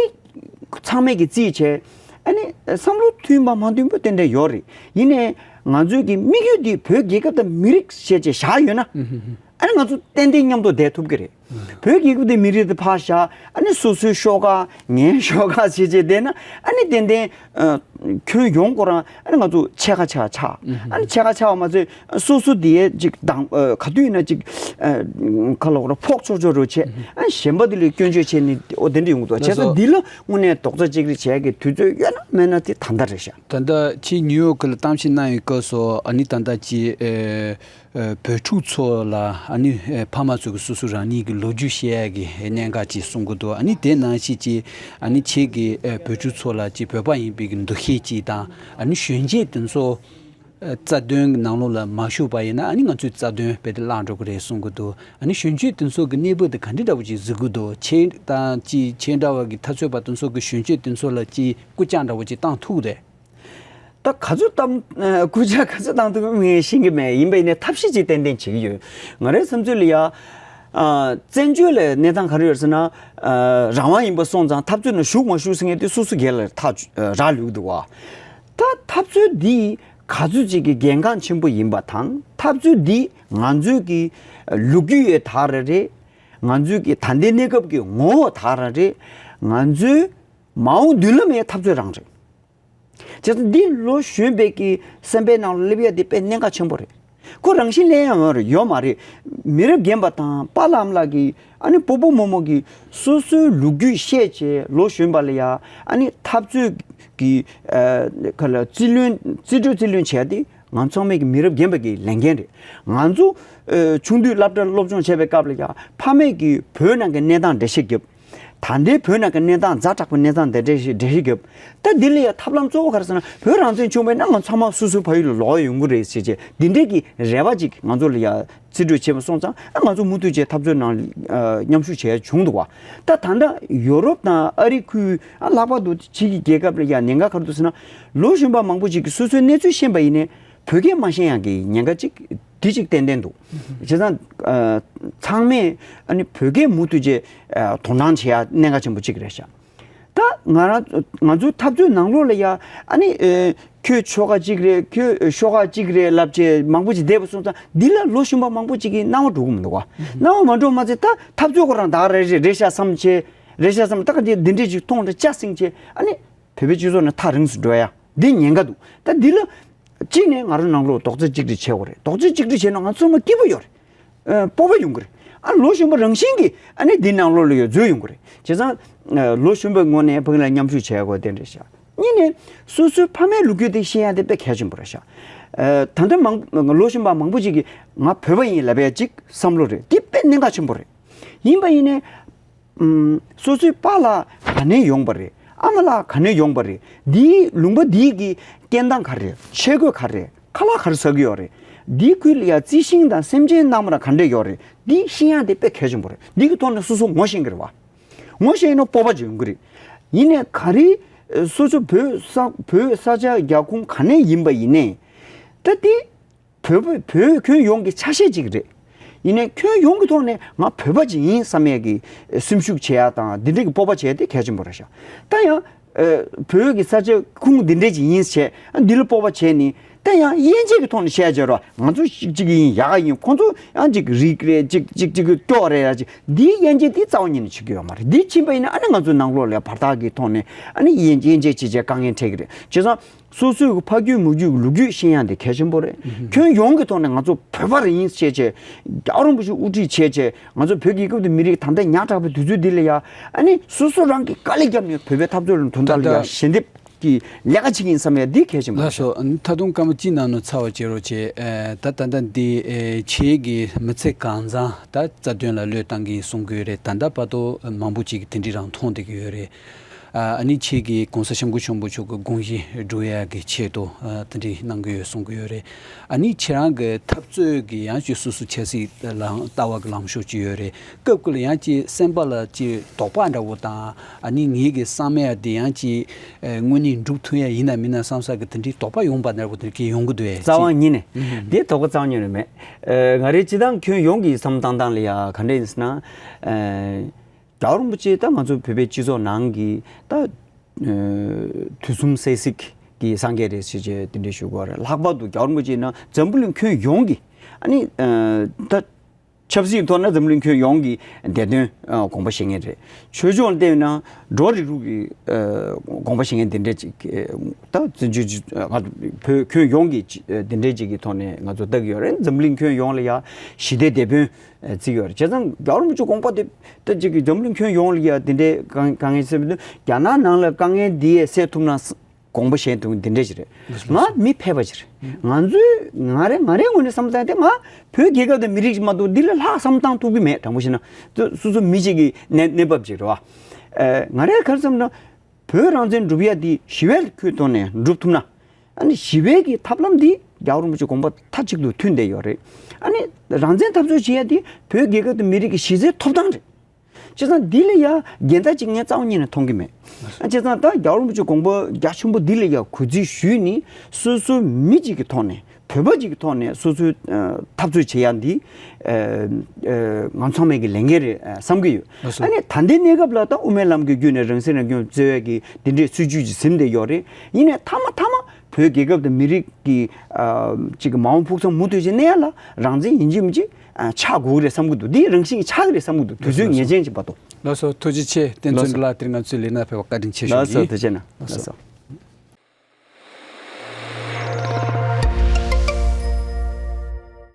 ཚང་མས་ཀྱི་རྩིས་བྱས། ཨ་ནི་བསམ་བློ་མཐུན་པ་མ་མཐུན་པ་ཏན་ཏན་ཡོད་རེད། ཡིན་ནའི་ང་ཚོའི་གི་དམིགས་ཡུལ་འདི་བོད་རྒྱལ་ཁབ་དང་མི་རིགས་བྱས་བྱས་བཞག་ཡོད་ན། ཨ་ནི་ང་ཚོ་ཏན་ཏན་མཉམ་དུ་བསྡད་ཐུབ་ཀྱི་རེད། བོད་རྒྱལ་ཁབ་དེ་མི་རིགས་དེ་ཕར་བཞག་ཨ་ནི་སོ་སོའི་ཤོག་ཁ་ངའི་ཤོག་ཁ་བྱས་བྱས་བསྡད་ན། ཨ་ནི་ཏན་ཏན་ཨ་ཁྱོན་ཡོངས་སྐོར་རང་ཨ་ནི་ང་ཚོ་ཕྱེད་ཀ་ཕྱེད་ཀ་ཆགས། ཨ་ནི་ཕྱེད་ཀ་ཆགས་པ་མ་ཚད་སོ་སོ་དེའི་ཅིག་དང་ཨ་ག་དུས་ཡིན་ན་ཅིག་ཨ་ཁ་ལོག་ར་ཕོག་ཆོག་ཆོག་རུ་བྱས། ཨ་ནི་གཞན་པ་དེ་ལ་སྐྱོན་བརྗོད་བྱས་ནས་འོ་དེ་འདྲ་ཡོང་གི་འདུག་བྱས་ཙང་འདི་ལ་དངོས་གནས་རྡོག་རྩ་གཅིག་སྒྲིལ་བྱས་ཀྱི་དུས་ཚོད་ཡོད་ན་མེད་ན་དེ་ད་ལྟ་རེད་ཤག་ད་ལྟ་ཕྱི་ནིའུ་ཡོག་ལ་གཏམ་བཤད་གནང་བའི་སྐབས་སུ་ཨ་ནི་ད་ལྟ་ཅིག་ཨ། ཨ། བོད་ཕྲུག་ཚོ་ལ་ཨ་ནི་ཨ་ཕ་མ་ཚོ་གིས་སོ་སོ་རང་ཉིད་ཀྱི་ལོ་རྒྱུས་བཤད་ཡ་གི་གནད་འགག་ཅིག་གསུང་གི་འདུག་ཨ་ནི་དེ་ནང་བཞིན་ཅིག་ཨ་ནི་ཁྱེད་ཀྱིས་ཨ་བོད་ཕྲུག་ཚོ་ལ་ཅིག་བོད་པ་ཡིན་པའི་གི་འདུ་ཤེས་ཅིག་དང་། ཨ་ནི་གཞོན་སྐྱེས་དེ་ཚོ་ཨ་རྩ་དོན་གྱི་ནང་ལོགས་ལ་མ་ཞུགས་པ་ཡིན་ན་ཨ་ནི་ང་ཚོའི་རྩ་དོན་རྦད་དེ་བརླག་འགྲོ་གི་རེད་གསུང་གི་འདུག་ཨ་ནི་གཞོན་སྐྱེས་དེ་ཚོ་གི་གནས་བབ་དེ་ག་འདྲ་འདྲ་བོ་ཅིག་གཟིགས་གི་འདུག་ཁྱེད་དང་ཅིག་ཁྱེད་འདྲ་བ་གི་འཐབ་རྩོད་པ་དེ་ཚོ་གི་གཞོན་སྐྱེས་དེ་ཚོ་ལ་ཅིག་སྐུལ་ལྕག་འདྲ་བོ་ཅིག་བཏང་ཐུབ་ཀྱི་རེད། ད་ག་ཚོད་བཏང་། ཨ། སྐུལ་ལྕག་ག་ཚོད་བཏང་ཐུབ་མིན་ངས་ཤེས་ཀྱི་མེད། ཡིན་པ་ཡིན་ནའི་ཐབས་ཤེས་ཅིག་ཏན་ཏན་བྱེད་ཀྱི་ཡོད། ང་རའི་བསམ་ཚུལ་ལ་ཡ། ཨ། བཙན་བྱོལ་ལ་གནས་སྟངས་ག་རེ་ཡོད་ཟེར་ན། ཨ། རང་དབང་ཡིན་པ་སོང་ཙང་འཐབ་རྩོད་ནང་ཞུགས་མ་ཞུགས་ཟེར་མཁན་དེ་སོ་སོ་སྒེར་ལ་ཐག་ཆོད། ཨ། རག་ལུས་འདུག་བ། ད་འཐབ་རྩོད་འདི་ག་ཚོད་ཅིག་གི་གལ་འགངས་ཆེན་པོ་ཡིན་པ་དང་། འཐབ་རྩོད་འདི་ང་ཚོའི་གི་ལོ་རྒྱུས་ཡོད་དག་ར་རེད། ང་ཚོའི་གི་ད་ལྟའི་གནས་སྐབས་ཀྱི་ངོ་བོ་དག་ར་རེད། ང་ཚོའི་མ་འོངས་མདུན་ལམ་ཡང་འཐབ་རྩོད་རང་རེད། བྱས་ཙང་འདི་ལོ་གཞོན་པའི་གི་སེམས་པའི་ནང་ལ་སླེབས་ཡ་དེ་དཔེ་གནད་འགག་ཆེན་པོ་རེད། ཁོ་རང་བཞིན་གླེང་ཡ་ཡོད་མ་རེད། མི་རབས་རྒན་པ་དང་པཱ་ལགས་ཨ་མ་ལགས་ཀྱིས་ཨ་ནི་སྤོ་བོ་རྨོ་མོ་གིས་སོ་སོའི་ལོ་རྒྱུས་བཤད་བྱས་ལོ་གཞོན་པ་ལ་ཡ་ཨ་ནི་འཐབ་རྩོད་ཀྱི་ཨ་ག་ལ་རྩིས་ལེན་རྩིས་སྤྲོད་རྩིས་ལེན་བྱས་ཏེ་ང་ཚང་མས་ཀྱི་མི་རབས་རྒན་པ་གི་ལས་འགན་རེད། ང་ཚོ་ཨ་ཆུང་དུས་སློབ་གྲྭར་སློབ་སྦྱོང་བྱས་པའི་སྐབས་ལ་ཡ་ཕ་མས་ཀྱི་བོད་ནང་གི་གནས་སྟངས་འགྲེལ་བཤད་བརྒྱབ། ད་ལྟའི་བོད་ནང་གི་གནས་སྟངས་ཛ་དྲག་པོའི་གནས་སྟངས་དེ་འགྲེལ་བཤད་འགྲེལ་བཤད་བརྒྱབ། ད་འདི་ལ་ཡང་ཐབས་ལམ་གཙོ་བོ་ག་རེ་ཟེར་ན་བོད་རང་བཙན་བྱུང་བས་ན་ང་ཚང་མ་སོ་སོའི་ཕ་ཡུལ་ལ་ལོག་ཡོང་གི་རེད་ཟེར་བྱས་འདི་འདྲའི་གི་རེ་བ་ཅིག་ང་ཚོ་ལ་ཡང་རྩིས་སྤྲོད་བྱས་པ་སོང་ཙང་ཨ་ང་ཚོ་མུ་མཐུད་བྱས་འཐབ་རྩོད་ནང་ཨ་མཉམ་ཞུགས་བྱས་བྱུང་འདུག་བ། ད་ད་ལྟ་ཡོ་རོབ་དང་ཨ་རི་ཁུལ་ཨ་ལྷག་པར་དུ་ཕྱི་གི་རྒྱལ་ཁབ་ལ་ཡང་ཉེན་ཁ་ག་རེ་འདུག་ཟེར་ན་ལོ་གཞོན་པ་མང་པོ་ཅིག་གིས་སོ་སོའི་གནས་ཚུལ་ཤེས་པ་ཡིན་ནའི་བོད་སྐད་མ་ཤེས་ཡག་གི་ཉེན་ཁ་ཅིག་འདི་ཅིག་ཏན་ཏན་འདུག་བྱས་ཙང་ཨ་ཚང་མས་ཨ་ནི་བོད་སྐད་མུ་མཐུད་བྱས་ཨ་དོ་སྣང་བྱེད་ཡ་གནད་འགག་ཆེན་པོ་གཅིག་རེད་ཤག་ད་ང་རང་ང་ཚོའི་འཐབ་རྩོད་ནང་ལོགས་ལ་ཡ་ཨ་ནི་ཨ་ཁྱོད་ཆོལ་ཁ་གཅིག་རེད། ཁྱོད་ཤོག་ཁག་གཅིག་རེད་ལབ་བྱས་མང་པོ་ཅིག་བསྡད་པ་སོང་ཙང་འདི་ལ་ལོ་གཞོན་པ་མང་པོ་ཅིག་གི་སྣང་བ་འགྲོ་གི་མི་འདུག་བ། སྣང་བ་མ་འགྲོ་མ་ཚད་ད་འཐབ་རྩོད་ཁོ་རང་ད་རེད་རེད་རེད་ཤག་བསམ་བྱས་རེད་ཤག་བསམ་ད་ག་འདི་འདི་འདྲས་ཅིག་མཐོང་རེད་ཅག་སེང་བྱས་ཨ་ནི་བོད་པའི་སྤྱི་ཚོགས་ནས་ཐག་རིང་སུ་འགྲོ་ཡ་འདི་ཉེན་ཁ་འདུག་ད་འདི་ལ། གཅིག་ནས་ང་རང་ནང་ལོགས་རྡོག་རྩ་གཅིག་སྒྲིལ་བྱེད་དགོས་རེད། རྡོག་རྩ་གཅིག་སྒྲིལ་བྱས་ན་ང་ཚང་མ་སྐྱིད་པོ་ཡོད་རེད། ཨ་སྤོབས་པ་ཡོང་གི་རེད། ཨ་ལོ་གཞོན་པ་རང་བཞིན་གྱིས་ཨ་ནི་འདི་ནང་ལོགས་ལ་ཡོད་འཛུལ་ཡོང་གི་རེད། བྱས་ཙང་ཨ་ལོ་གཞོན་པའི་ངོས་ནས་ཕ་གི་ལ་མཉམ་ཞུགས་བྱེད་དགོས་དེ་འདྲ་ཤག་གཉིས་ནས་སོ་སོའི་ཕ་མའི་ལོ་རྒྱུས་དེ་ཤེས་ཡ་དེ་དཔེ་གལ་ཆེན་པོ་རེད་ཤག་ཨ་ད་ལྟ་མང་ལོ་གཞོན་པ་མང་པོ་ཅིག་གིས་ང་བོད་པ་ཡིན་ལབ་ཡ་ཅིག་བསམ་བློ་རེད། འདི་དཔེ་གནད་འགག་ཆེན་པོ་རེད། ཡིན་པ་ཡིན་ནའི། ཨུམ། སོ་སོའི་པཱ་ལགས་ག་ནས་ཡོང་པ་རེད། ཨ་མ་ལགས་ག་ནས་ཡོང་པ་རེད། འདིའི་ལུང་པ་འདིའི་གི་སྐད་གདངས་ག་རེ་རེད། ཆས་གོས་ག་རེ་རེད། ཁ་ལག་ག་རེ་ཟ་གི་ཡོད་རེད། འདིའི་ཁུལ་ལ་ཡ་རྩི་ཤིང་དང་སེམས་ཅན་རྣམ་པ་ག་འདྲས་ཡོད་རེད། འདི་ཤེས་ཡ་དེ་དཔེ་གལ་ཆེན་པོ་རེད། འདི་གི་ཐོག་ནས་སོ་སོ་ངོ་ཤེས་ཀྱི་རེད་བ། ངོ་ཤེས་ན་སྤོབས་པ་ཅིག་ཡོང་གི་རེད། ཡིན་ནའི་ག་རེ། སོ་སོ་བོད་ས་བོད་ས་ཆ་རྒྱལ་ཁོངས་ག་ནས་ཡིན་པ་ཡིན་ནའི། ད་དེ། བོད་བོད་ཁྱོན་ཡོངས་ཀྱི་ཆ་ཤས་ཅིག་རེད། ཡིན་ནའི་ཁྱོན་ཡོངས་ཀྱི་ཐོག་ནས་ང་བོད་པ་ཅིག་ཡིན་བསམ་ཡས་ཀྱི་སེམས་ཤུགས་བྱེད་ཡ་དང་འདི་འདྲ་གི་སྤོབས་པ་བྱེད་ཡ་དེ་གལ་ཆེན་པོ་རེད་ཤག་ད་ཡང་ཨ་བོད་ཀྱི་ས་ཆ་ཁུངས་འདི་འདྲ་ཅིག་ཡིན་བྱས་འདི་ལ་སྤོབས་པ་བྱས་ནས་ད་ཡང་དབྱེ་འབྱེད་ཀྱི་ཐོག་ནས་བཤད་བྱས་རོགས། ང་ཚོ་གཅིག་གཅིག་ཡིན་ཡག་ག་ཡིན། ཁོང་ཚོ་ཡང་གཅིག་རིགས་རེད། གཅིག་གཅིག་གཅིག་གི་སྐྱོ་རེད་ཡ་གཅིག་འདིའི་དབྱེ་འབྱེད་འདི་རྩ་བ་ཉིད་ནས་བྱེད་ཀྱི་ཡོད་མ་རེད། འདི་ཕྱིན་པ་ཡིན་ན་ཨ་ནི་ང་ཚོའི་ནང་ལོགས་ལ་བར་ཐག་གི་ཐོག་ནས་ཨ་ནི་དབྱེ་འབྱེད་དབྱེ་འབྱེད་བྱེད་བྱས་དཀའ་ངལ་འཕྲད་ཀྱི་རེད། བྱས་ཙང་། སོ་སོའི་ཕ་རྒྱུད་མུ་རྒྱུད་ལོ་རྒྱུས་ཤེས་ཡ་དེ་གལ་ཆེན་པོ་རེད། ཁྱོན་ཡོངས་ཀྱི་ཐོག་ནས་ང་ཚོ་བོད་པ་རེད་ཡིན་བྱས་བྱས། རྒྱལ་བ་རིན་པོ་ཆེ་དབུ་ཁྲིད་བྱས་བྱས་ང་ཚོ་བོད་རྒྱལ་ཁབ་དེ་མི་རིགས་ད་ལྟ་ཉག་དྲག་པའི་དུས་ཚོད་འདི་ལ་ཡ། ཨ་ནི་སོ་སོ་རང་གིས་དཀའ་ལས་བརྒྱབ་ནས་བོད་པའི་འཐབ་རྩོད་ལ་དོན་དག་ལ་ཡ་ད་ལྟ་ཞལ་འདེབས་ཀྱི་ལས་ཀ་བྱེད་ཀྱི་ཡིན་བསམ་ཡ་འདི་གལ་ཆེན་པོ་ལགས་རེད། སོ། ད་དུང་སྐར་མ་གཅིག་ནང་ནས་ཚར་བ་བྱེད་རོགས་བྱེད། ཨ་ད་ད་ལྟ་འདི་ཨེ་ཁྱེད་ཀྱིས་མི་ཚེ་གང་བཟང་ད་རྩ་དོན་ལ་བློས་བཏང་གི་ཡིན་གསུང་གི་ཡོད་རེད། ད་ལྟ་བར་དུ་མང་པོ་ཅིག་གིས་དེ་འདྲ་རང་མཐོང་བསྡད་ཀྱི་ཡོད་རེད། ཨ་ནི་ཁྱེད་ཀྱིས་གོང་ས་སྐྱབས་མགོན་ཆེན་པོ་མཆོག་གི་དགོངས་གཞི་སྒྲུབ་ཡག་གི་ཆེད་དུ་དེ་འདྲའི་གནང་གི་ཡོད་གསུང་གི་ཡོད་རེད། ཨ་ནི་ཁྱེད་རང་གི་འཐབ་རྩོད་ཀྱི་ཡང་ཅིག་སོ་སོ་ཆབ་སྲིད་ལམ་ལྟ་བ་གི་ལམ་ཕྱོགས་ཅིག་ཡོད་རེད། སྐབས་ཀྱི་ལ་ཡང་ཅིག་སེམས་པ་ལ་ཅིག་དོགས་པ་འདྲ་བོ་དང་ཨ་ནི་ངེད་ཀྱི་བསམ་ཡ་དེ་ཡང་ཅིག་དངོས་གནས་འགྲུབ་ཐུབ་ཡ་ཡིན་ན་མིན་ན་བསམ་ས་གི་དེ་འདྲའི་དོགས་པ་ཡོང་པ་འདྲ་བོ་དེ་འདྲ་གི་ཡོང་གི་འདུག་ཨེ། རྩ་བ་ཉིད་ནས་དེ་དོགས་པ་རྩ་བ་ཉིད་ནས་མེད། ང་རའི་སྤྱི་བཏང་ཁྱོན་ཡོངས་ཀྱི་བསམ་བཏང་སྟངས་ལ་ཡ་ག་འདྲ་ཡིན་ཟེར་ན། རྒྱལ་བ་རིན་པོ་ཆེ་ད་ང་ཚོ་བོད་པའི་སྤྱི་ཚོགས་ནང་གི་ད་དུས་གསུམ་སྲས་གཟིགས་ཀྱི་སངས་རྒྱས་རེད་ཟེར་བྱས་དེ་འདྲ་ཞུ་དགོས་རེད། ལྷག་པར་དུ་རྒྱལ་བ་རིན་པོ་ཆེ་ཡིན་ན་འཛམ་བུ་གླིང་ཁྱོན་ཡོངས་ཀྱི་ཨ་ནི་ད་ཆབ་སྲིད་ཐོག་ན་འཛམ་བུ་གླིང་ཁྱོན་ཡོངས་ཀྱི་བདེ་དོན་དགོངས་པ་བཞེས་མཁན་རེད། ཆོས་ཕྱོགས་ལ་བལྟས་ན་འགྲོ་བ་རིགས་དྲུག་གི་དགོངས་པ་བཞེས་མཁན་དེ་འདྲ་ཅིག་ད་བཙན་བྱོལ་ང་བོད་ཁྱོན་ཡོངས་ཀྱི་དེ་འདྲ་ཅིག་གི་ཐོག་ནས་ང་ཚོ་ལྟ་གི་ཡོད་རེད། འཛམ་བུ་གླིང་ཁྱོན་ཡོངས་ལ་ཡ་ཞི་བདེ་བདེ་དཔོན་བརྩི་གི་ཡོད་རེད། བྱས་ཙང་རྒྱལ་བ་རིན་པོ་ཆེ་དགོངས་པ་དེ་ད་ཅིག་གི་འཛམ་གླིང་ཁྱོན་ཡོངས་ལ་ཡ་དེ་འདྲའི་དཀའ་ངལ་སེལ་བའི་དོན་རྒྱ་ནག་ནང་ལ་དཀའ་ངལ་འདི་ཡས་སེལ་ཐུབ་ན་དགོངས་པ་བཞེས་འདུག་འདི་འདྲ་ཞིག་རེད། ང་མི་ཕལ་པ་ཞིག་རེད། ང་ཚོའི་ང་རེ་ང་རེའི་ངོས་ནས་བསམ་བློ་བཏང་སྟེ་ང་བོད་རྒྱལ་ཁབ་དང་མི་རིགས་ཤིག་མ་གཏོགས་འདི་ལས་ལྷག་བསམ་བཏང་ཐུབ་ཀྱི་མེད། དྲང་པོ་བཤད་ན་སོ་སོ་མི་གཅིག་གི་གནས་གནས་བབ་ཅིག་རེད་བ། ང་རེ་ག་རེ་བསམ་ན་བོད་རང་བཙན་སྒྲུབ་ཡ་འདི་ཞི་བའི་ཁུལ་ཐོག་ནས་སྒྲུབ་ཐུབ་ན། ཨ་ནི་ཞི་བའི་གི་ཐབས་ལམ་འདི་རྒྱལ་བ་རིན་པོ་ཆེ་དགོངས་པ་མཐའ་གཅིག་ཏུ་མཐུན་བསྡད་ཡོད་རེད། ཨ་ནི་རང་བཙན་འཐབ་རྩོད་བྱེད་ཡ་འདི་བོད་རྒྱལ་ཁབ་དང་མི་རིགས་ཀྱི་གཞི་རྩའི་ཐོབ་ཐང་རེད། བྱས་ཙང་འདི་ལ་ཡ་འགལ་ཟླ་ཅིག་ངས་རྩ་བ་ཉིད་ནས་མཐོང་གི་མེད། བྱས་ཙང་ད་རྒྱལ་བ་རིན་པོ་ཆེ་དགོངས་པ་རྒྱ་ཆེན་པོ་འདི་ལ་ཡ་གུས་བརྩི་ཞུས་ནས་སོ་སོའི་མི་གཅིག་གི་ཐོག་ནས་བོད་པ་གཅིག་གི་ཐོག་ནས་སོ་སོའི་འཐབ་རྩོད་བྱེད་ཡ་འདི་ང་ཚང་མས་ཀྱི་ལས་འགན་རེད་བསམ་གྱི་ཡོད། ཨ་ནི་ད་ལྟའི་གནས་སྐབས་ལ་ད་དབུ་མའི་ལམ་གྱི་བརྒྱུད་ནས་རང་སྲིད་རང་སྐྱོང་རྩོད་ཡ་གི་འདི་འདྲའི་སྲིད་བྱུས་ཅིག་ཟིན་བསྡད་ཡོད་རེད། ཡིན་ནའི་མཐའ་མ་མཐའ་མ་བོད་རྒྱལ་ཁབ་དང་མི་རིགས་ཀྱི་ཨ་ཅིག་གི་མ་འོངས་ཕུགས་བསམ་མུ་མཐུད་ཅིག་གནས་ཡ་ལ་རང་བཙན་ཡིན་གཅིག་མིན་གཅིག་ཨ་ཆགས་དགོས་ཀྱི་རེད་བསམ་གྱི་འདུག་འདིའི་རང་བཞིན་གྱི་ཆགས་ཀྱི་རེད་བསམ་གྱི་འདུག་དུས་ཚོད་ངེས་ཅན་ཅིག་བར་དུ། ལགས་སོ། ཐུགས་རྗེ་ཆེ། བསྟན་འཛིན་ལགས་ཕེབས་པ་བཀའ་དྲིན་ཆེ་ཞུ་ཡིན། ལགས་སོ། ཐུགས་རྗེ་གནང་། ལགས་སོ།